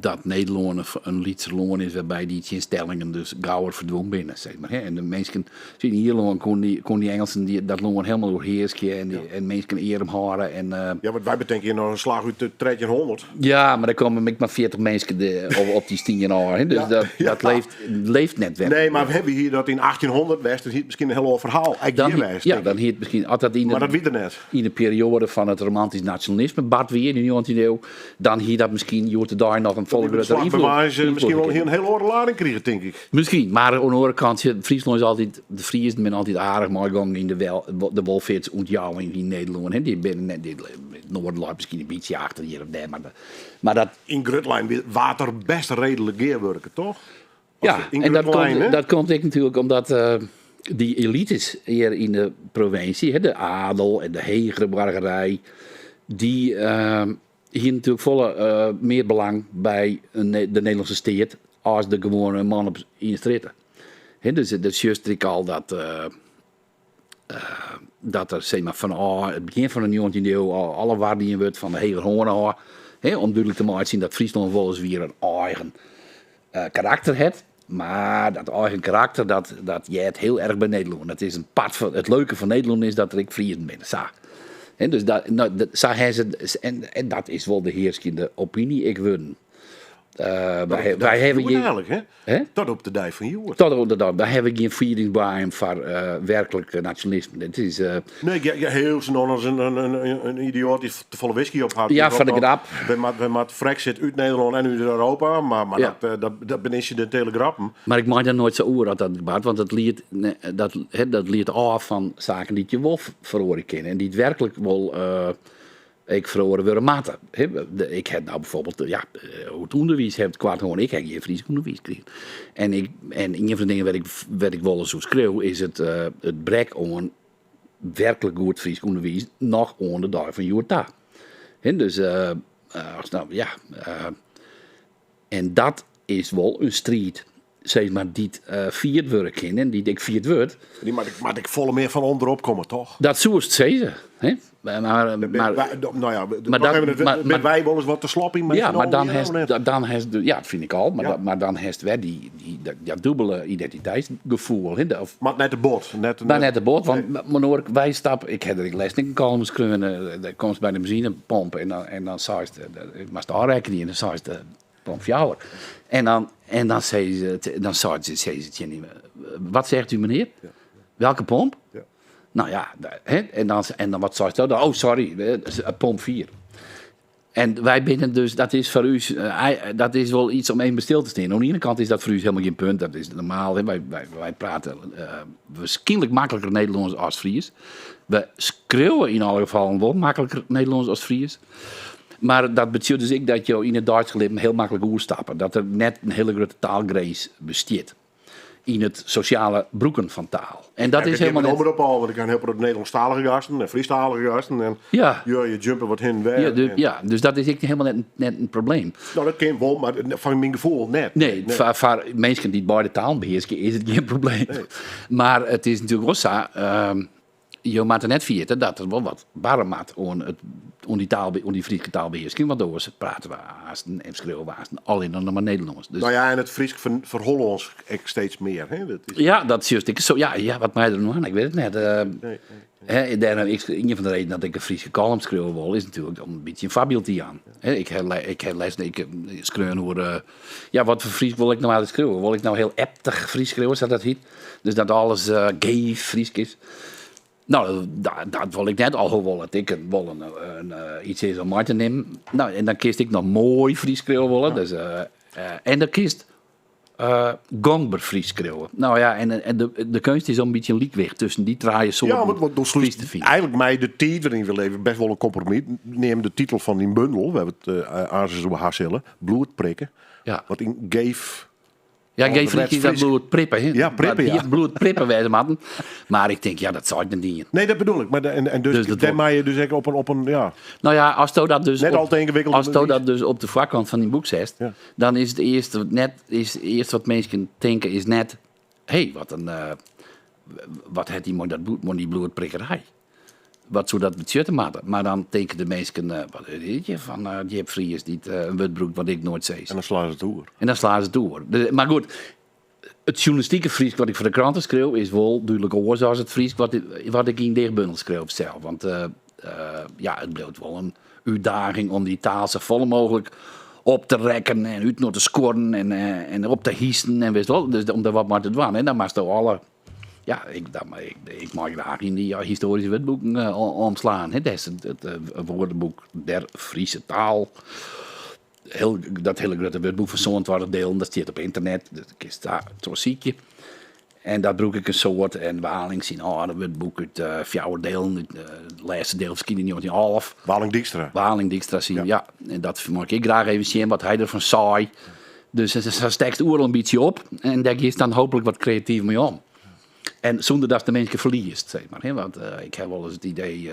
dat Nederlân in lytser lân is wêrby dy tsjinstellingen dus gauwer ferdwûn binne, sis mar. En de minsken, yn Ierlân koenen dy Engelsen dy, dat lân helemaal oerhearskje en, die, en minsken earm hâlde. En, Ja, want wy betinke hjir noch in slach út de 1300. Ja, mar der komme ek mar 40 minsken de, op dy stien ôf. Hè? Dus dat, dat leeft, leeft net wer. Nee, mar hawwe wy dat yn 1800 west, dan hie it miskien in hiel oar ferhaal. Ek Dan hjir hie, west. ja, tink dan ik. hie it miskien, as dat yn Mar de, dat wie der net. yn de perioade fan it romantysk nasjonalisme bard wie yn de njoggentjinde iuw, dan hie dat miskien hjoed-de-dei noch in folle De grutter slach by ynfloed. Warns miskien wol ynfloed in hiel oare lading krige, tink ik. Miskien, mar oan de oare kant, sjoch, Fryslân is altyd, de Friezen binne altyd aardich meigongen yn de, wel, de wolfeartsûntjouwing yn Nederlân. Hè. Dy binne net, dy, it Noarden leit miskien in bytsje achter hjir of dêr, mar dat... Yn grutte linen waard der bêst reedlik gearwurke, toch? Ja, Yn en dat grutte komt, lijnen. dat komt ek natuerlik omdat dy elites hjir yn de provinsje, hè, de adel en de hegere boargerij, dy hiene natuerlik folle mear belang by de Nederlânske steat as de gewoane man op yn de strjitte. Hè, dus dat sjochst ek al dat der sis mar fanôf it begjin fan de njoggentjinde iuw al alle war dien wurdt fan de hegerhân ôf, hè, om dúdlik te meitsjen dat Fryslân wolris in eigen karakter hat, mar dat eigen karakter dat heart hiel erch by Nederlân. Dat is in part fan it leuke fan Nederlân is dat der ek Friezen binne. Sa. Hè, dus dat, no, dat, sa ha se, en dat is wol de hearskjende opiny ek wurden. Dat Wy is hawwe hjoed gjin eigenlik, hè? Hè? Tot op de dei fan hjoed. Tot op de dei. Wy hawwe gjin fiedingsboaiem foar werklik nasjonalisme. Dit is, Nee, ja, ja, hiel sa no en dan in idioat dy't te folle whisky op hat. Ja, foar de grap. Wy moat Frexit út Nederlân en út Europa, mar Ja. dat binne ynsidintele grappen. Mar ik mei dêr noait sa oer as dat bart, want nee, hè, dat liedt ôf fan saken dy't je wol feroarje kinne en dy't werklik wol ek feroare wurde moatte. Hè, ik ha no bijvoorbeeld, ja, oer it ûnderwiis ha it koart hân. Ik ha gjin Frysk ûnderwiis krigen. En ien fan de dingen wêr't ik wolris oer skriuw, is it brek oan werklik goed Frysk ûnderwiis noch oan de dei fan hjoed ta. Hè, dus, as nou, ja, en dat is wol in striid, sis mar, dy't fierd wurde kin en dy't ek fierd wurdt. Dy moat ek folle mear fan ûnderop komme, toch? Dat soest sizze, hè? Maar, maar, Wij, nou ja, maar maar dat- even het, maar- ben maar- wij wel eens wat te slap in met ja, z'n maar dan allen hier, hast, of net? dan hast, ja, dat fyn ik al, mar, Ja. maar dan hast wer dy, dat dûbele identiteitsgefoel. Hè, of, Maar net de bot. Net, Maar net de bot, want maar hoor, wy stappe, ik ha der ek lêsten in kollum skreaun, dêr komst by de benzinepomp en dan seist, moatst ôfrekkenje en dan seist de pomp fjouwer. En dan sei se, dan sei se, sei se tsjin him, wat zegt u meneer? Ja. Welke pomp? Ja. Nou ja, hè, en dan wat seist do? Oh, sorry, pomp 4. En wy binne dus, dat is foar ús, dat is wol yts om even stil te stean. Oan de iene kant is dat foar ús hielendal gjin punt, dat is normaal. Hè. Wy prate wierskynlik makliker Nederlânsk as Fries. We skriuwe yn alle gefallen wol makliker Nederlânsk as Fries. Mar dat betsjut dus ek dat jo yn it deistich libben hiel maklik oerstappe. Dat der net in hiele grutte taalgrins bestiet yn it sosjale brûken fan taal. En dat Ja, is ik gean helemaal mei net... omrop al, want ik ha in hiel protte Nederlânsktalige gasten en Frysktalige gasten. En ja, je jumpe wat hin en wer. Ja, en ja, dus dat is ek helemaal net in probleem. Nou, dat kin wol, mar fan myn gefoel net. Nee, foar minsken dy't beide talen behearskje is it gjin probleem. Nee. Mar it is natuerlik wol sa, Jo moatte net ferjitte dat der wol wat barre moat oan, it, oan, dy, taal, oan dy Fryske taalbehearsking, want oars prate we aansten en skriuwe we aansten allinne noch mar Nederlânsk. Dus, Nou ja, en it Frysk fer, ferhollânsk ek steeds mear. Hè? Dat is, ja, dat sjochst ik sa. Ja, ja, wat mei der no oan? Ik wit it net. nee. Hè, dêrom, ik, ien fan de redenen dat ik in Fryske kollum skriuwe wol, is natuerlik om in bytsje in foarbyld te jaan. Hè, ik ha, ik ha lêsten ik skreaun oer, ja, wat foar Frysk wol ik no eigentlik skriuwe? Wol ik no hiel eptich Frysk skriuwe, sa't dat hyt? Dus dat alles geef Frysk is. No, dat wol ik net, alhoewol it ek wol in, iets is om mei te nimmen. No, en dan kinst ek noch moai Frysk skriuwe wolle. Dus, en dan kinst gongber Frysk skriuwe. No ja, en de keunst is om in bytsje in lykwicht tusken dy trije soarten Ja, want do Frysk slútst te finen. eigentlik mei de tiid wêryn't we leve best wol in kompromis. Neam de titel fan dyn bundel, wêr't we it aansens oer ha sille, Bloedprikken. Ja. Wat yn geef Ja, geef Frysk is dat Frysk. bloedprippen, hè? Ja, prippen, Dat ja. hie bloedprippen wêze moatten. Mar ik tink, ja, dat seit net ien. Nee, dat bedoel ik. Maar de, en dus, Dus dat dêr wol- mei je dus ek op een, ja, Nou ja, as do dat dus Net op, al te yngewikkeld as do bewiis. dat dus op de foarkant fan dyn boek setst, Ja. dan is it earste wat net is it earste wat minsken tinke is net, hé, wat in wat hat dy mei dat bloed, mei dy bloedprikkerij? Wat soe dat betsjutte moatte? Mar dan tinke de minsken, wat is dit fan Djip Fries dy't in wurd brûkt wat ik noait sis. En dan slaan se it oer. En dan slaan se it oer. Dus, mar goed, it sjoernalistike Frysk wat ik foar de kranten skriuw is wol dúdlik oars as it Frysk wat ik yn dichtbundels skriuw sels. Want ja, it bliuwt wol in útdaging om dy taal safolle mooglik op te rekken en útinoar te skuorren en op te hisen en witst wol. Dus om der wat mei te dwaan, hè, dan moatst alle Ja, ik, dan, ik, ik mei graach yn dy histoaryske wurdboeken omslaan. Hè. Dat is it woordenboek der Friese taal. Hiel, dat hiele grutte wurdboek fan 27 delen, dat stiet op ynternet. Dat kinst daar trochsykje. En dat brûk ik in soad. En Waling syn âlde wurdboek út fjouwer delen, út it lêste diel ferskynde yn 1911. Waling Dykstra. Waling Dykstra syn, ja. En dat mei ik ek graach even sjen, wat hy derfan sei. Dus sa stekst oeral in bytsje op en dêr giest dan hooplik wat kreatyf mei om. En sûnder datst de minsken ferliest, sis mar. Want ik ha wolris it idee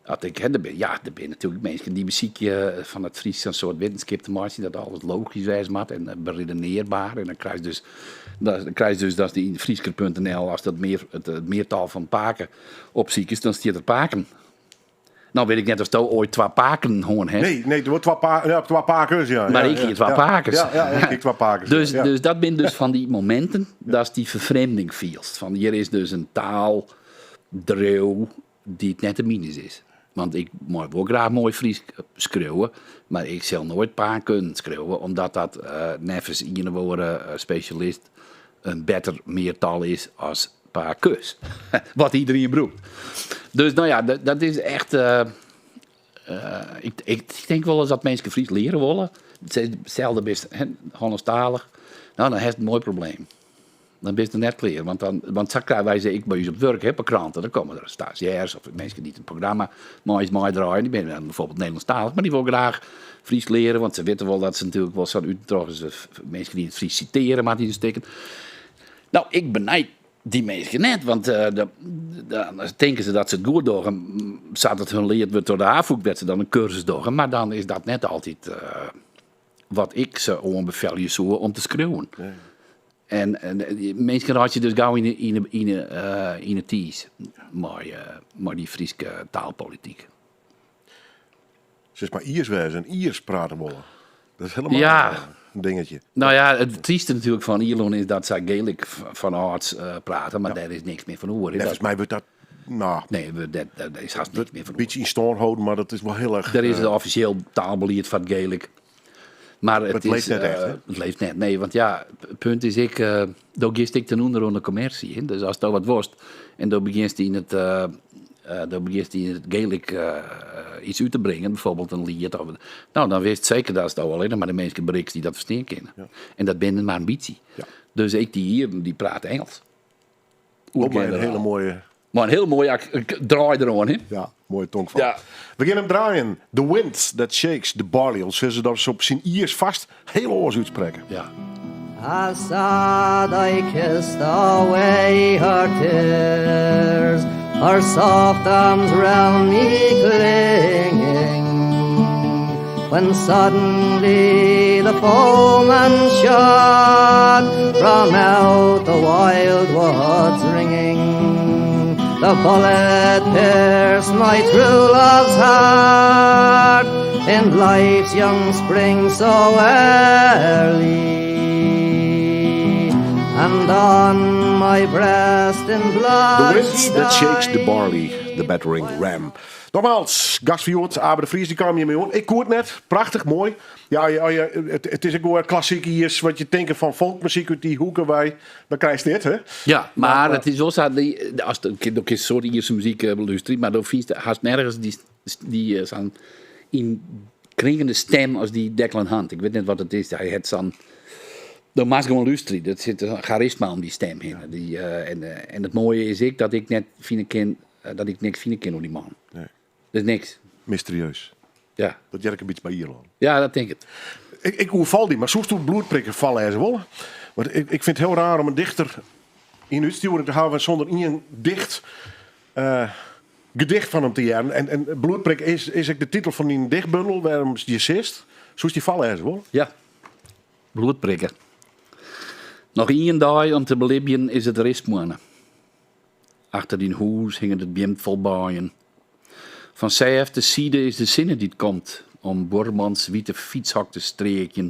dat ik, hè, der bin, ja, der binne natuerlik minsken dy't besykje fan it Frysk in soart wittenskip te meitsjen, dat alles logysk wêze moat en beredenearber. En dan krijst dus, dan krijst dus dat yn Frysker.nl, as dat mear, it meartal fan pake opsykest, dan stiet der paken. Nou wit ik net oftsto oait twa paken hân hast. Nee, nee, twa, pa ja, twa pakes, ja. Mar ja, ik hie ja, twa ja. pakes. Ja, ja, ik hie twa pakes. Dus, ja. dus dat binne dus fan dy mominten datst dy ferfrjemding fielst. Fan hjir is dus in taaldriuw dy't net de mines is. Want ik mei wol graach moai Frysk skriuwe, mar ik sil noait paken skriuwe, omdat dat neffens ien of oare spesjalist in better meartal is as pakes. Wat iederien brûkt. Dus no ja, dat is echt. Ik, ik tink wolris dat minsken Frysk leare wolle. Stel, do bist Hollânsktalich. No, dan hast in moai probleem. Dan bist der net klear. Want, dan, want sa krije wy se ek by ús op wurk, hè, op 'e krante. Dan komme der stazjêrs of minsken dy't in programma mei ús meidraaie. Dy binne dan bijvoorbeeld Nederlânsktalich, mar dy wolle graach Frysk leare, want se witte wol dat se natuerlik wol sa'n út en troch minsken dy't it Frysk sitearje moatte yn de stikken. No, ik benijd dy minsken net, want dan tinke se dat se it goed dogge, sa't it hun leard wurdt troch de Afûk, wêr't se dan in kursus dogge, mar dan is dat net altyd wat ik se oanbefelje soe om te skriuwen. En minsken reitsje dus gau yn 'e tiis mei dy Fryske taalpolityk. Sis mar Iers wêze en Iers prate wolle. Dat is helemaal in dingetje. No ja, it tryste natuerlik fan Ierlân is dat sy Gaelic fan âlds prate, mar dêr is niks mear fan oer. Neffens my wurdt dat, no, Nee, dêr is hast niks mear fan oer. bytsje yn stân holden, mar dat is wol hiel erch. Der is it offisjeel taalbelied foar it Gaelic. Mar it It leeft net echt, hè? It leeft net, nee, want ja, it punt is ek, do giest ek ten ûnder oan de kommersje. Hè? Dus ast do wat wolst en do begjinst yn it, do begjinst yn it Gaelic iets út te bringen, bijvoorbeeld in liet, of, no, dan witst seker datst do allinnich mar de minsken berikst dy't dat ferstean kinne. En dat binne mar in bytsje. Dus ek dy Ieren, dy prate Ingelsk. Op mei in hiele moaie... Mei in hiel moaie draai deroan, hè? Ja, moaie tongfal. Ja. We gean him draaien. The Wind That Shakes the Barley. Al sille se dat op syn Iers fast hiel oars útsprekke. Ja. How sad I kissed away her tears, Her soft arms round me clinging, When suddenly the foeman shot From out the wild woods ringing. The bullet pierced my true love's heart in life's young spring so early, and on my breast in The blood wind she that shakes the died. barley, the battering ram. Nogmaals, gast fan hjoed, Abe de Vries, dy kaam hjir mei oan. Ik koe it net. Prachtich, moai. Ja, ja, ja, it is ek wol klassyk Iersk, wat je tinke fan folkmuzyk út dy hoeke wei. Dan krijst dit, hè? Ja, mar it is wol sa, dy, as do kinst in soad Ierske muzyk belústerje, mar do fynst hast nergens dy, dy sa'n ynkringende stim as dy Declan Hunt. Ik wit net wat it is, hy hat sa'n, do moatst gewoan lústerje, der sit in charisma om dy stim hinne. Dy, en, en it moaie is ek dat ik net fine kin, dat ik niks fine kin oer dy man. Nee. Dat is niks. Mysterieus. Ja. Dat heart ek in bytsje by Ierlân. Ja, dat tink ik. Ik, ik oerfal dy, mar soesto Bloedprikken foarlêze wolle? Want ik, ik fyn it hiel raar om in dichter yn útstjoering te hawwen sûnder ien dicht, eh, gedicht fan him te hearren. En, en Bloedprik is, is ek de titel fan dyn dichtbundel, wêrom't hjir sitst. Soest dy foarlêze wolle? Ja. Bloedprikken. Noch ien dei om te belibjen is it rispmoanne. Achter dyn hûs hinget it beamt fol baaien. Fan sêfte side is de sinne dy't komt om buormans wite fytshok te streakjen.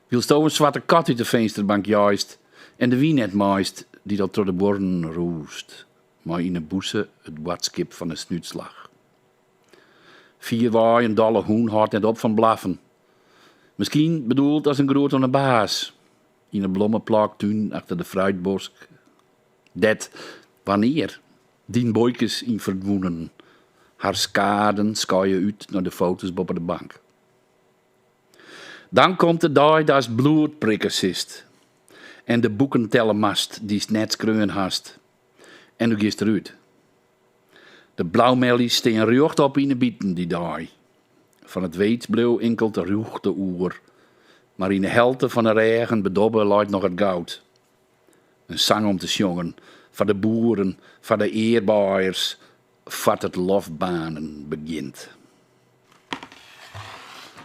Wylsto in swarte kat út de finsterbank jeist en de wyn net meist dy't al troch de buorren rûst, mei yn 'e bûse it boadskip fan 'e snútslach. Fierwei in dolle hûn hâldt net op fan blaffen. Miskien bedoeld as in groet oan 'e baas yn 'e blommeplôktún achter de fruitbosk. Dêr't, wannear, dyn boykes yn ferdwûnen, har skaden skaaie út nei de foto's boppe de bank. Dan komt de dei datst bloed prikke silst en de boeken telle moatst dy'tst net skreaun hast. En do giest derút. De blaumellies stean rjochtop yn 'e biten dy dei. Fan it weet bleau inkeld de rûchte oer, mar yn 'e helte fan 'e rêgen bedobbe leit noch it goud. In sang om te sjongen, foar de boeren, foar de earbaaiers, foar't it lofbanen begjint.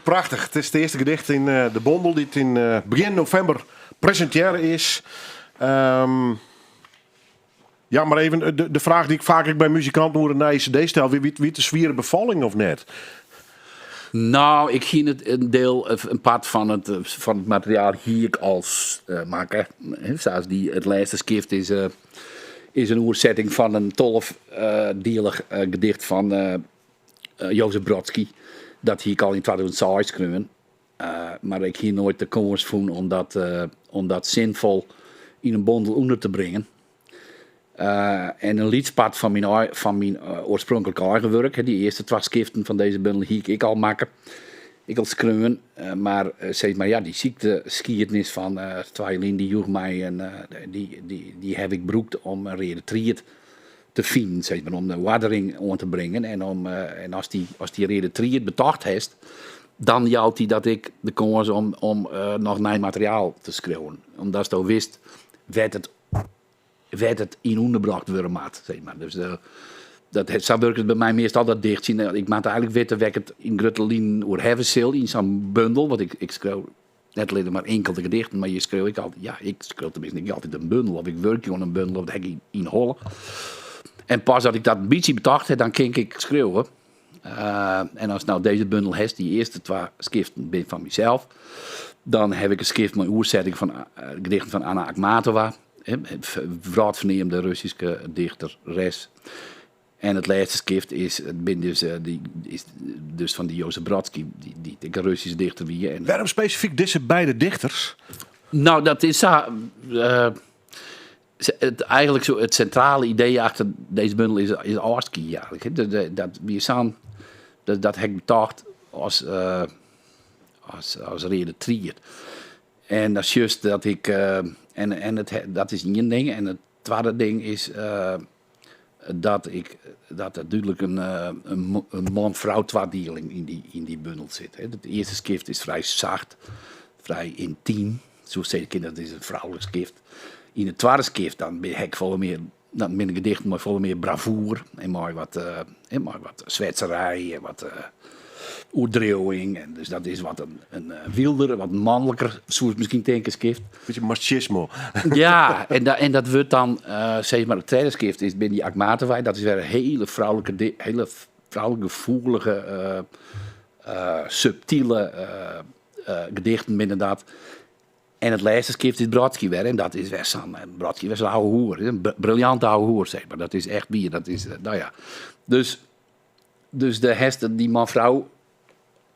Prachtich. It is it earste gedicht yn de bondel dy't yn begjin novimber presintearre is. Ehm, ja, mar even de, de fraach dy't ik faak ek by muzikanten oer in nije CD stel. Wie, wie, wie it in swiere befalling of net? Nou, ik hie it in deel, in part fan it, fan it materiaal hie ik al makke. Sa as dy, it lêste skift is, is in oersetting fan in tolfdielich gedicht fan Joseph Brodsky. Dat hie ik al yn 2006 skreaun. Mar ik hie noait de kâns fûn om dat, om dat sinfol yn in bondel ûnder te bringen. En in lyts part fan myn, fan myn oarspronklike eigen wurk, dy earste twa skiften fan dizze bundel, hie ik ek al makke, ek al skreaun. Mar sis mar, ja, dy sykteskiednis fan twa jier lyn, dy joech my in, dy, dy, dy haw ik brûkt om in reade tried te finen, sis mar, om de oardering oan te bringen. En, om, en as dy, as dy reade tried betocht hast, dan jout dy dat ek de kâns om, om noch nij materiaal te skriuwen. Omdatsto witst wêr't it wêr't it yn ûnderbrocht wurde moat. Sis mar. Dus dat, sa wurket it by my meastal dat dichtsjen. Ik moat eigenlik witte wêr't ik it yn grutte linen oer hawwe sil yn sa'n bundel. Want ik, ik skriuw net allinnich mar inkelde gedichten, mar je skriuw ek altyd, ja, ik skriuw teminsten ek altyd in bundel. Of ik wurkje oan in bundel, of dat ha ik yn 'e holle. En pas as ik dat in bytsje betocht ha, dan kin ik skriuwe. Uh, en ast no dizze bundel hast, dy earste twa skiften binne fan mysels. Dan haw ik in skift mei oersetting fan uh, gedichten fan Anna Akhmatova, wrâldferneamde Russyske dichteres. En it lêste skift is, bin dus, uh, dy, is dus fan dy Joseph Brodsky, dy, dy't ek in Russyske dichter wie. En, Wêrom spesifyk dizze beide dichters? Nou, dat is sa. Uh, it, eigenlik so it sintrale idee achter dizze bundel is, is ôfskie eigenlik. Dat, dat wie sa'n, dat, dat ha ik betocht as, uh, as, as reade tried. En dan sjochst dat ik, uh, en, en it, dat is ien ding. En it twadde ding is uh, dat, ik, dat der dúdlik in, in, in man-frou twadieling yn dy, yn dy bundel sit. It earste skift is frij sacht, frij yntym. Soest sizze kinne dat is in froulik skift. Yn it twadde skift dan bin ik folle mear, dan binne de gedichten mei folle mear bravoer en mei wat, uh, mei wat swetserij en wat, uh, Oerdriuwing. En dus dat is wat in, in wylder, wat manliker, soest miskien tinke, skift. Beetje machismo. Ja, en dat wurdt dan, sis mar, it tredde skift is binnen dy Achmatova. Dat is wer in hele froulike, hele froulik gefoelige, subtile gedichten binne dat. En it lêste skift is Brodsky wer en dat is wer sa'n, Brodsky wer sa'n ouwehoer, in briljante ouwehoer, sis mar. Dat is echt wier, dat is, no ja. Dus, dus dêr hast dy man-frou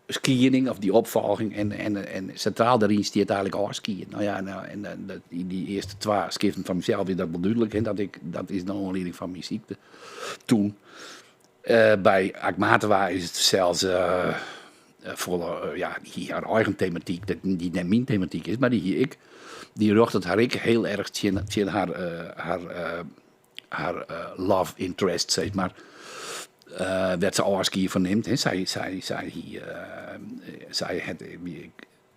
skieding of dy opfolging en, en, en sintraal dêryn stiet eigenlik ôfskie. No ja, en, en yn dy earste twa skiften fan mysels is dat wol dúdlik, hè, dat ik, dat is de oanlieding fan myn sykte toen. By Achmatova is it sels folle, ja, dy hie har eigen tematyk, dy't net myn tematyk is, mar dy hie ek, dy rjochtet har ek hiel erch tsjin, tsjin har, har, har love interest, sis mar. Wêr't se ôfskie fan nimt. Hè. Sy, sy, sy hie, sy hat,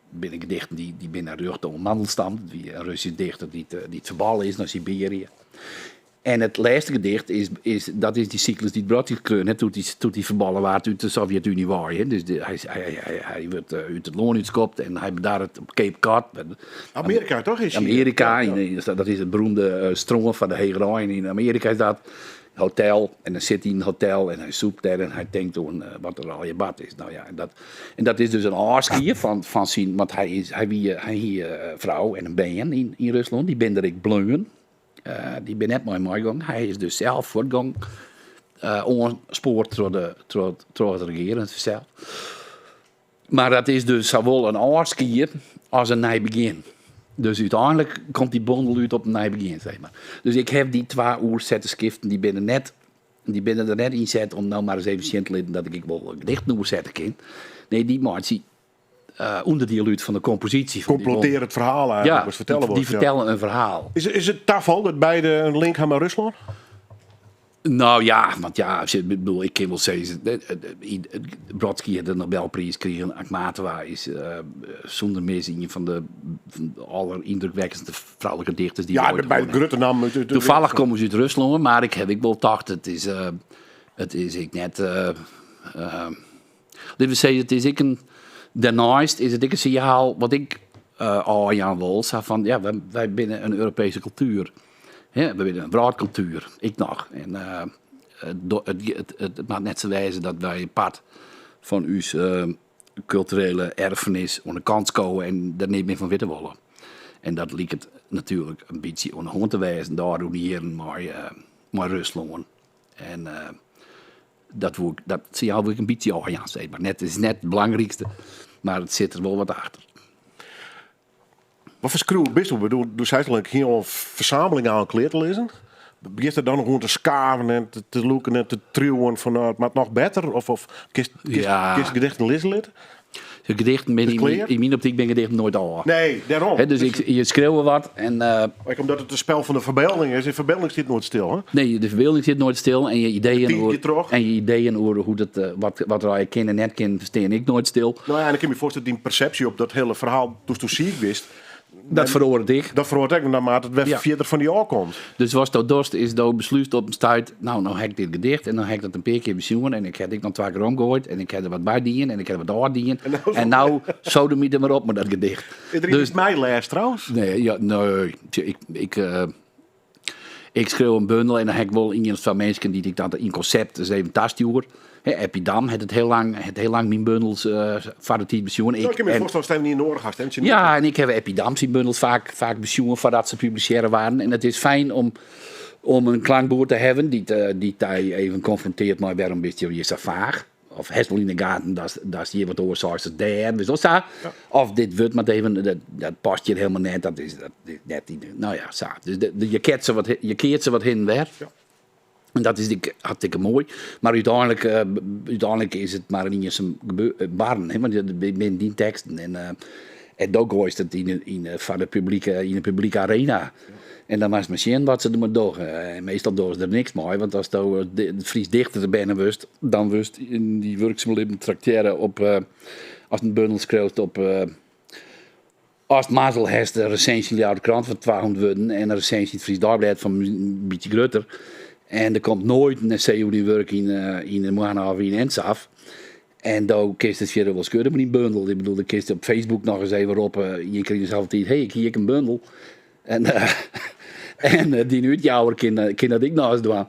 binne gedichten dy, dy binne rjochte oan Mandelstam, dat wie in Russysk dichter dy't, dy't ferballe is nei Siberië. En it lêste gedicht is, is, dat is dy syklus dy't Brodsky skreaun hat doe't hy, doe't hy ferballe waard út de Sovjet-Uny wei. Hè. Dus de, hy, hy, hy, hy wurdt eh, út it lân útskopt en hy bedarret op Cape Cod. Amearika, toch? Is hy? Amearika, in, dat is it beroemde eh, strân fan de hegerein yn Amearika is dat. Hotel, en dan sit hy yn it hotel en hy sûpt dêr en hy tinkt oan eh, wat der allegear bard is. No ja, en dat, en dat is dus in ôfskie fan, fan syn, want hy, is, hy, wie, hy hie in frou en in bern yn, yn Ruslân, dy binne der ek bleaun. Dy binne net mei him meigong. Hy is dus sels fuortgong, oanspoard troch de, troch, troch it regear fansels. Mar dat is dus sawol in ôfskie as in nij begjin. Dus úteinlik komt dy bondel út op in nij begjin, sis mar. Dus ik haw dy twa oersette skiften, dy binne net, dy binne der net ynset om no mar ris even sjen te litten dat ik ek wol gedichten oersette kin. Nee, dy meitsje ûnderdiel út fan de komposysje. Fan Kompletear it ferhaal eigenlik, wat fertelle wolst. Dy fertelle in ferhaal. Is it tafal dat beide in link ha mei Ruslân? No ja, want ja, ik bedoel, ik kin wol sizze, Brodsky hat de Nobelpriis krigen, Achmatova is sûnder mis ien fan de alleryndrukwekkendste froulike dichters dy't we oait hân ha. Grutte nammen út de Tafallich komme se út Ruslân, mar ik haw ek wol tocht, it is ek net. Litte we sizze, it is ek in, dêrneist is it ek in sinjaal wat ik ôfjaan wol, sa fan, ja, wy binne in Europeeske kultuer. Hè, we binne in wrâldkultuer, ek noch. En it, it moat net sa wêze dat wy in part fan ús kulturele erfenis oan de kant skowe en der neat mear fan witte wolle. En dat liket natuerlik in bytsje oan de hân te wêzen de ôfrûne jierren mei Ruslân. En dat woe ik, dat sinjaal woe ik in bytsje ôfjaan, sis mar. Net, it is net it belangrykste, mar it sit der wol wat achter. Wat foar skriuwer bist do? Bedoel, do seist al, ik hie al in fersameling oan klear te lizzen. Begjinst der dan noch oan te skaven en te lûken en te triuwen fan nou, it moat noch better? Of kinst, kinst, Ja. kinst gedichten lizze litte? De gedichten binne Is yn, klear? yn myn optyk binne gedichten noait ôf. Nee, dêrom. Hè, dus ik, je skriuwe wat en Ek omdat it in spel fan de ferbylding is. De ferbylding stiet noait stil, hè? Nee, de ferbylding stiet noait stil en je ideeën tiid oer giet troch. en je ideeën oer hoe't it, wat, wat der allegear kin en net kin, stean ek noait stil. No ja, en ik kin my foarstelle dyn persepsje op dat hiele ferhaal doe'tsto siik wist, Dat feroaret ek. dat feroaret ek naarmate it wer Ja. fierder fan dy ôfkomt. Dus watsto dochst is do beslútst op in stuit, no, no ha ik dit gedicht en no ha ik dat in pear kear besjoen en ik ha it ek noch twa kear omgoaid en ik ha der wat by dien en ik ha der wat ôf dien en no sodemiter mar op mei dat gedicht. Is der Dus iets my lêst trouwens? Nee, ja, nee. Ik, ik, eh, ik skriuw in bundel en dan ha ik wol ien of twa minsken dy't ik dat yn konsept ris even tastjoer. Hè, Eppie Dam hat it hiel lang, hat hiel lang myn bundels eh, foar de tiid besjoen. Ik kin my en- foarstelle, ast even ien noadich hast, hè, want je ja, en ik ha Eppie Dam syn bundels faak, faak besjoen foardat se publisearre waarden. En it is fijn om, om in klankboerd te hawwen dy't, eh, dy't dy even konfrontearret mei wêrom bist jo hjir sa faach. Of hast wol yn de gaten datst, datst hjir wat oars seist as dêr, witst wol sa. Of dit wurd moat even, dat, dat past hjir helemaal net, dat is, dat is net yn de, no ja, sa. Dus de, de, je keart se wat, je keart se wat hin en wer. Ja. En dat is ek hartstikke moai. Mar úteinlik, eh, úteinlik is it mar in iensum eh, barren, hè, want it binne dyn teksten. En, eh, en do goaist it yn, yn, foar de publike, yn de publike arena. En dan moatst mar sjen wat se dermei dogge. En meastal dogge se der niks mei, want asto Frysk dichter berne wurdst, dan wurdst yn dyn wurksum libben traktearre op, ast in bundel skriuwst op, ast mazzel hast, in resinsje yn de Ljouwerter Krante fan 200 wurden en in resinsje yn it Frysk Deiblêd fan in bytsje grutter. En der komt noait in essay oer dyn wurk yn, yn de Moanne of yn Ensafh. En do kinst it fierder wol skurre mei dyn bundel. Ik bedoel, dan kinst op Facebook noch ris even roppe, ien kear yn de safolle tiid, hey, ik hie ek in bundel. En, en dyn útjouwer kin, kin dat ek noch ris dwaan.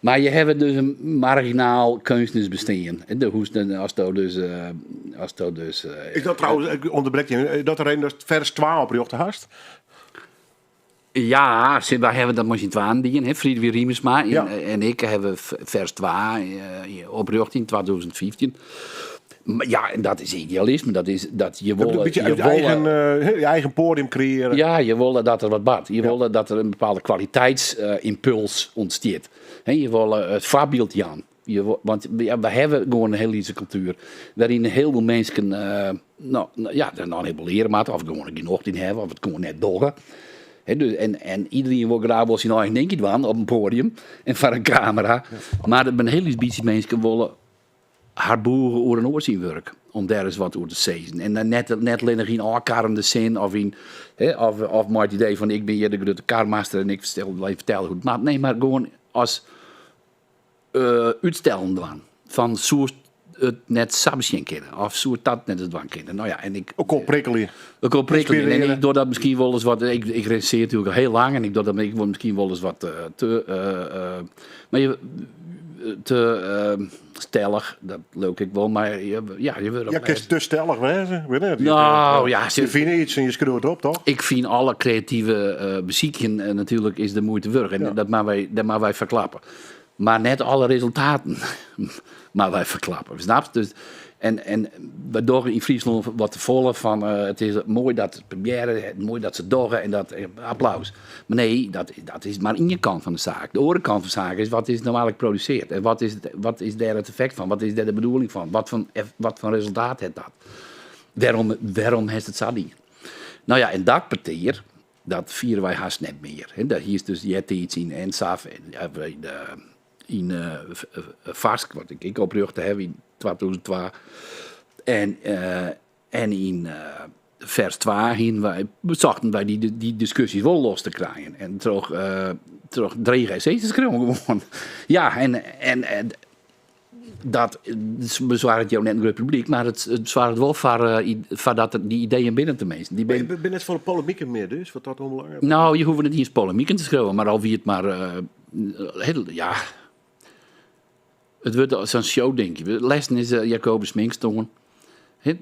Mar je hawwe dus in marginaal keunstnersbestean. De hoest, as do dus, as do dus Is dat trouwens, ik ûnderbrek je, is dat de reden datst Vers 2 oprjochte hast? Ja, wy hawwe dat mei syn twaen dien, hè. Friduwih Riemersma en, Ja. en ik hawwe Vers 2 oprjochte yn 2015. Maar ja, en dat is idealisme. Dat is dat je Een wolle, beetje je uit wolle, eigen, je eigen podium creëren. Ja, je wolle dat der wat bart. Je wolle dat der in bepaalde kwaliteitsimpuls ûntstiet. Hè, je wolle it foarbyld jaan. Je want ja, we hawwe gewoan in hiel lytse kultuer wêryn hiel folle minsken no, no, ja, der noch hiel leare moatte of gewoan gjin nocht yn hawwe of it gewoan net dogge. Hè, dus, en iedereen wol graach wol syn eigen dinkje dwaan op in podium en foar in kamera. Mar der binne in hiel lyts bytsje minsken wolle har bûge oer in oar syn wurk, om dêr ris wat oer te sizzen. En dan net allinnich yn ôfkarrende sin of, yn, hè, of mei it idee fan ik bin hjir de grutte karmaster en ik wol even fertelle hoe't it moat. Nee, mar gewoan as útstellen dwaan. Fan soest it net sa besjen kinne of soe dat net ris dwaan kinne. No ja, en ik, Elkoar prikkelje. Elkoar prikkelje. En Ynspirearje. ik doch dat miskien wolris wat. Ik regissear natuerlik al hiel lang en ik doch dat ik wol miskien wolris wat te, mar je, te stellich, dat leau ik wol, mar je, ja, je wurde Ja, kinst te stellich wêze? Weet net. Nou, ja, Je fine iets en je skriuwt it op, toch? Ik fyn alle kreative besykjen natuerlik is de muoite wurdich. En dat moatte wy, dêr moatte wy foar klappe. Mar net alle resultaten moatte wy ferklappe. Snapst? Dus, en wy dogge yn Fryslân wat te folle fan it is moai dat it probearje, moai dat se dogge en dat applaus. Mar nee, dat is mar ien kant fan de saak. De oare kant fan de saak is wat is no eigenlik produsearre en wat is dêr it effekt fan? Wat is dêr de bedoeling fan? Wat foar resultaat hat dat? Wêrom hast it sa dien? No ja, en dat petear, dat fiere wy hast net mear. Hè, dat hiest dus eartiids yn Ensafh en ja, wy de, yn Farsk, wat ik ek oprjochte haw yn 2002. En yn Vers 2 hienen wy, besochten wy dy diskusjes wol los te krijen. En troch drege essays te skriuwen gewoan. Ja, en dat besoarget jo net in grut publyk, mar it soarget wol foar dat dy ideeën binne teminsten. Dy binne Binne net folle polemiken mear dus, wat dat oanbelanget? Nou, je hoege net iens polemiken te skriuwen, mar al wie it mar, hiel, ja, it wurdt sa'n showdinkje. Lêsten is Jacobus Smink stoarn. Hè,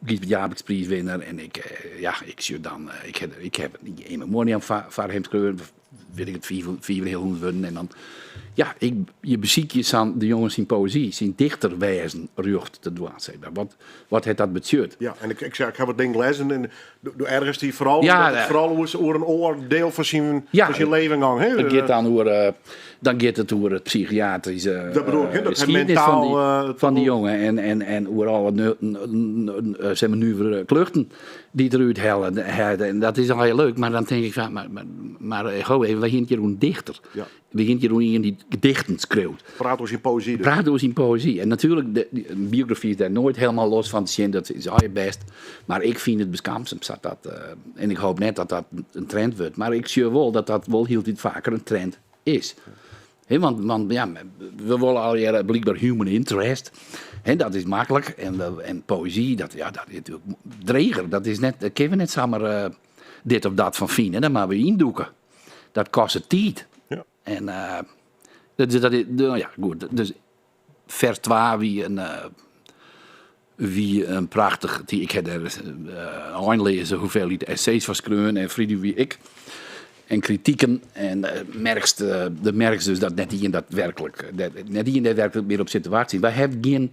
Gysbert Japicxpriiswinner. En ik, ja, ik sjoch dan, ik ha in memoriam foar him skreaun, wit ik it, fiif en in heal hûndert wurden. En dan, ja, ik, je besykje sa'n de jonge syn poëzy, syn dichterwêzen rjocht te dwaan, sis mar. Wat hat dat betsjut? Ja, en ik, ik ha wat dingen lêzen en do ergerst dy foaral Ja, dat it foaral oer in oar diel fan syn, fan syn leven gong. Hè? It giet dan oer, dan giet it oer it psychiatryske Dat bedoel ik, hè, dat hy skiednis fan dy, mentaal, fan dy jonge en oer alle zeg maar, nuvere kluchten dy't er úthelle. En dat is al hiel leuk, mar dan tink ik fan, mar ho even, wy hiene it hjir oer in dichter. Wy hiene it hjir oer ien dy't gedichten skriuwt. Praat oer syn poëzy dus. Praat oer syn poëzy. En natuerlik, de biografy is dêr noait hielendal los fan te sjen, dat is allegear bêst. Mar ik fyn it beskamsum sa't dat, en ik hoop net dat dat in trend wurdt, mar ik sjoch wol dat dat wol hieltyd faker in trend is. Hè, want ja, we wolle allegearre blykber human interest. Hè, dat is maklik. En poëzy, dat, ja, dat is natuerlik dreger. Dat is net, dêr kinne we net samar dit of dat fan fine. Dêr moatte we yndûke. Dat kostet tiid. En dat, dat, dat, nou ja, goed. Dus Vers 2 wie in prachtich. Ik ha dêr einleaze hoeveelheid essays foar skreaun en Friduwih ek. En kritiken. En merkst, de merkst dus dat net ien dat werklik, dat net ien dêr werklik mear op sit te wachtsjen. Wy hawwe gjin,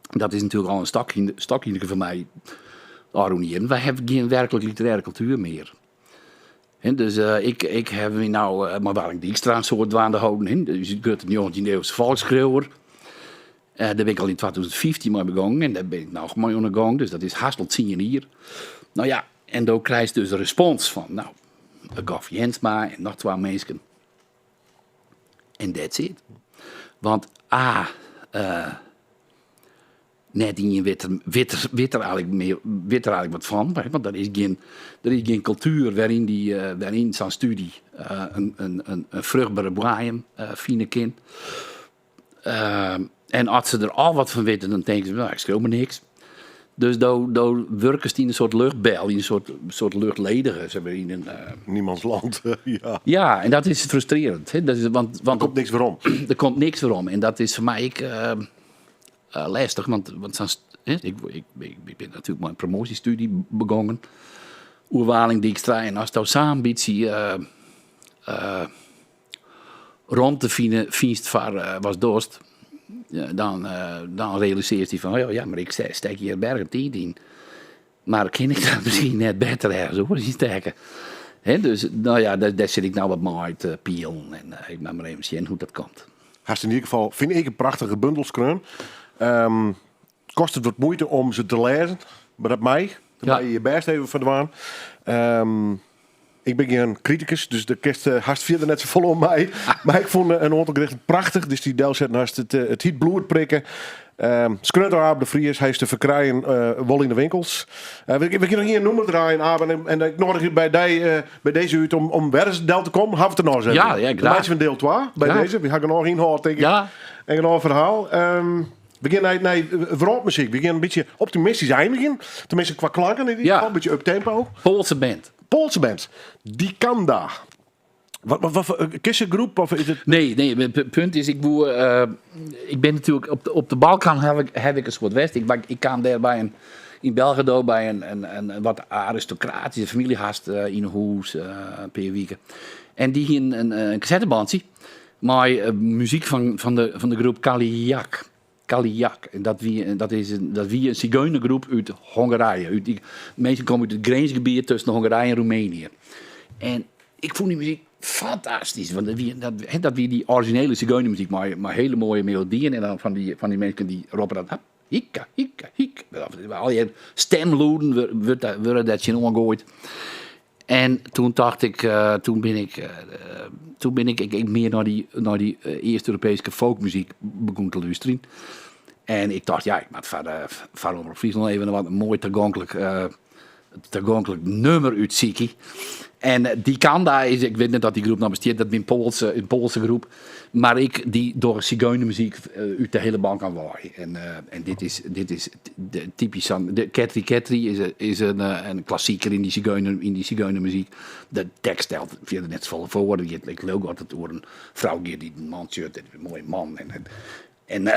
dat is natuerlik al in stokhienderke foar my ôfrûne jierren, wy hawwe gjin werklik literêre kultuer mear. Hè, dus ik haw my no mei Waling Dykstra in soad dwaande holden, hè, ús grutte njoggentjinde-ieuwse folksskriuwer. Dêr bin ik al yn 2015 mei begongen en dêr bin ik noch mei oan 'e gong, dus dat is hast al 10 jier. No ja, en do krijst dus de respons fan, no, Goffe Jensma en noch twa minsken. En that's it. Want A, net ien wit der eigenlik mear, wit der eigenlik wat fan, want der is gjin kultuer wêryn sa'n studie in fruchtbere boaiem fine kin. En as se der al wat fan witte, dan tinke se, no, ik skriuw mar niks. Dus do, do wurkest yn in soart luchtbel, yn in soart, soart luchtledige. Zeg maar, yn in, Niemands land, ja. Ja, en dat is frustrerend. Hè? Dat is, want, want Er komt niks werom. Der komt niks werom. En dat is foar my ek lêstich, want, want sa'n, hè, ik, ik, ik bin natuerlik mei in promoasjestudie begongen oer Waling Dykstra. En ast do sa'n bytsje romte fine, fynst foar watst dochst, dan, dan realisearrest dy fan, oh ja, mar ik stek hjir bergen tiid yn. Mar kin ik dat miskien net better ergens oars yn stekke? Hè, dus, no ja, dêr sit ik no wat mei te pielen en ik moat mar even sjen hoe't dat komt. Hast yn ieder gefal, fyn ik, in prachtige bundel skreaun. It kostet wat muoite om se te lêzen, mar dat mei. Dêr meie je je bêst even foar dwaan. Ik bin gjin kritikus, dus dêr kinst hast fierder net safolle oan mei. Mar ik fûn in oantal gedichten prachtich, dus dy delsetten hast it, it hyt bloed prikke. Skreaun troch Abe de Vries, hy is te ferkrijen wol yn de winkels. We, we kinne noch ien nûmer draaien, Abe, en, en ik noadigje by dy, by dizze út om, om wer ris del te kommen. Hawwe we it der noch ris even. Ja, ja, Dan graach. meitsje we in diel 2 by dizze. We ha genôch ynhâld, tink ik. En genôch ferhaal. We gean nei, nei wrâldmuzyk. We gean in bytsje optimistysk einigjen. Teminsten kwa klanken yn ieder gefal. In bytsje uptempo. Poalske band. Poalske band. Dikanda. Wat, wat, wat, eh, kissengroep of is it... Nee, nee, het punt is, ik, woe, ik ben natuurlijk op de, op de Balkan heb ik, heb ik een soort west. Ik, ik kwam daar bij een, in Belgrado bij een, een, een, wat aristocratische familie hast yn 'e hûs in pear wiken. En dy hienen in, in cassettebandje mei muzyk fan, fan, de, fan de groep Kalijak. Kalijak. En dat wie, dat is in, dat wie in sigeunergroep út Hongarije. Út dy, minsken komme út it grinsgebiet tusken Hongarije en Roemenië. En ik fûn dy muzyk fantastysk. Want dat wie, dat, hè, dat wie dy orizjinele sigeunermuzyk mei, mei hiele moaie melodyen. En dan fan dy, fan dy minsken dy roppe dat hap, hika, hika, hik. Al dy stemlûden wurde dêr tsjinoan goaid. En toen tocht ik, toen bin ik, toen bin ik ek mear nei dy, nei dy East-Europeeske folkmuzyk begûn te lústerjen. En ik tocht, ja, ik moat foar, foar Omrop Fryslân even wat moai tagonklik, tagonklik nûmer útsykje. En Dikanda is, ik wit net oft dy groep noch bestiet, dat wie in Poalse, in Poalse groep. Mar ek dy dogge sigeunermuzyk út de hiele Balkan wei. En, en dit is, dit is typysk sa'n. De Ketri Ketri is, is in, in klassiker yn dy sigeuner, yn dy sigeunermuzyk. De tekst stelt fierder net safolle foar. It giet, ik leau dat it oer in frou giet dy't in man sjocht en in moaie man. En, en, en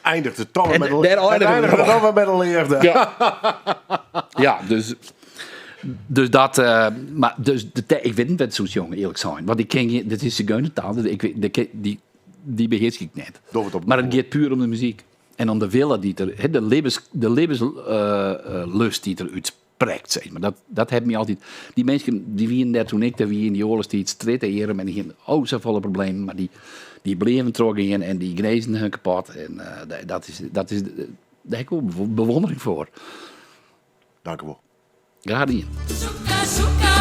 Eindigt it toch wer met de, eindigt it toch wer met de leafde. Ja, ja dus, dus dat. Mar dus de ik wit net wêr't se oer sjonge, earlik sein. Want ik ken gjin. Dit is sigeunertaal, dus ik, de, dy, dy behearsk ik net. Mar it giet puer om de muzyk. En om de wille dy't der, de libbens, de libbenslust dy't der útsprekt, sis mar. Dat, dat hat my altyd. Dy minsken dy wienen dêr toen ik dêr wie yn dy oarlochstiid strjitte-earm en dy hienen o safolle problemen, mar dy, dy bleaven trochgean en dy gnezen hun kapot. En dat is, dat is, dêr ha ik wol bewondering foar. Dankewol. Graach dien. Soeka, soeka,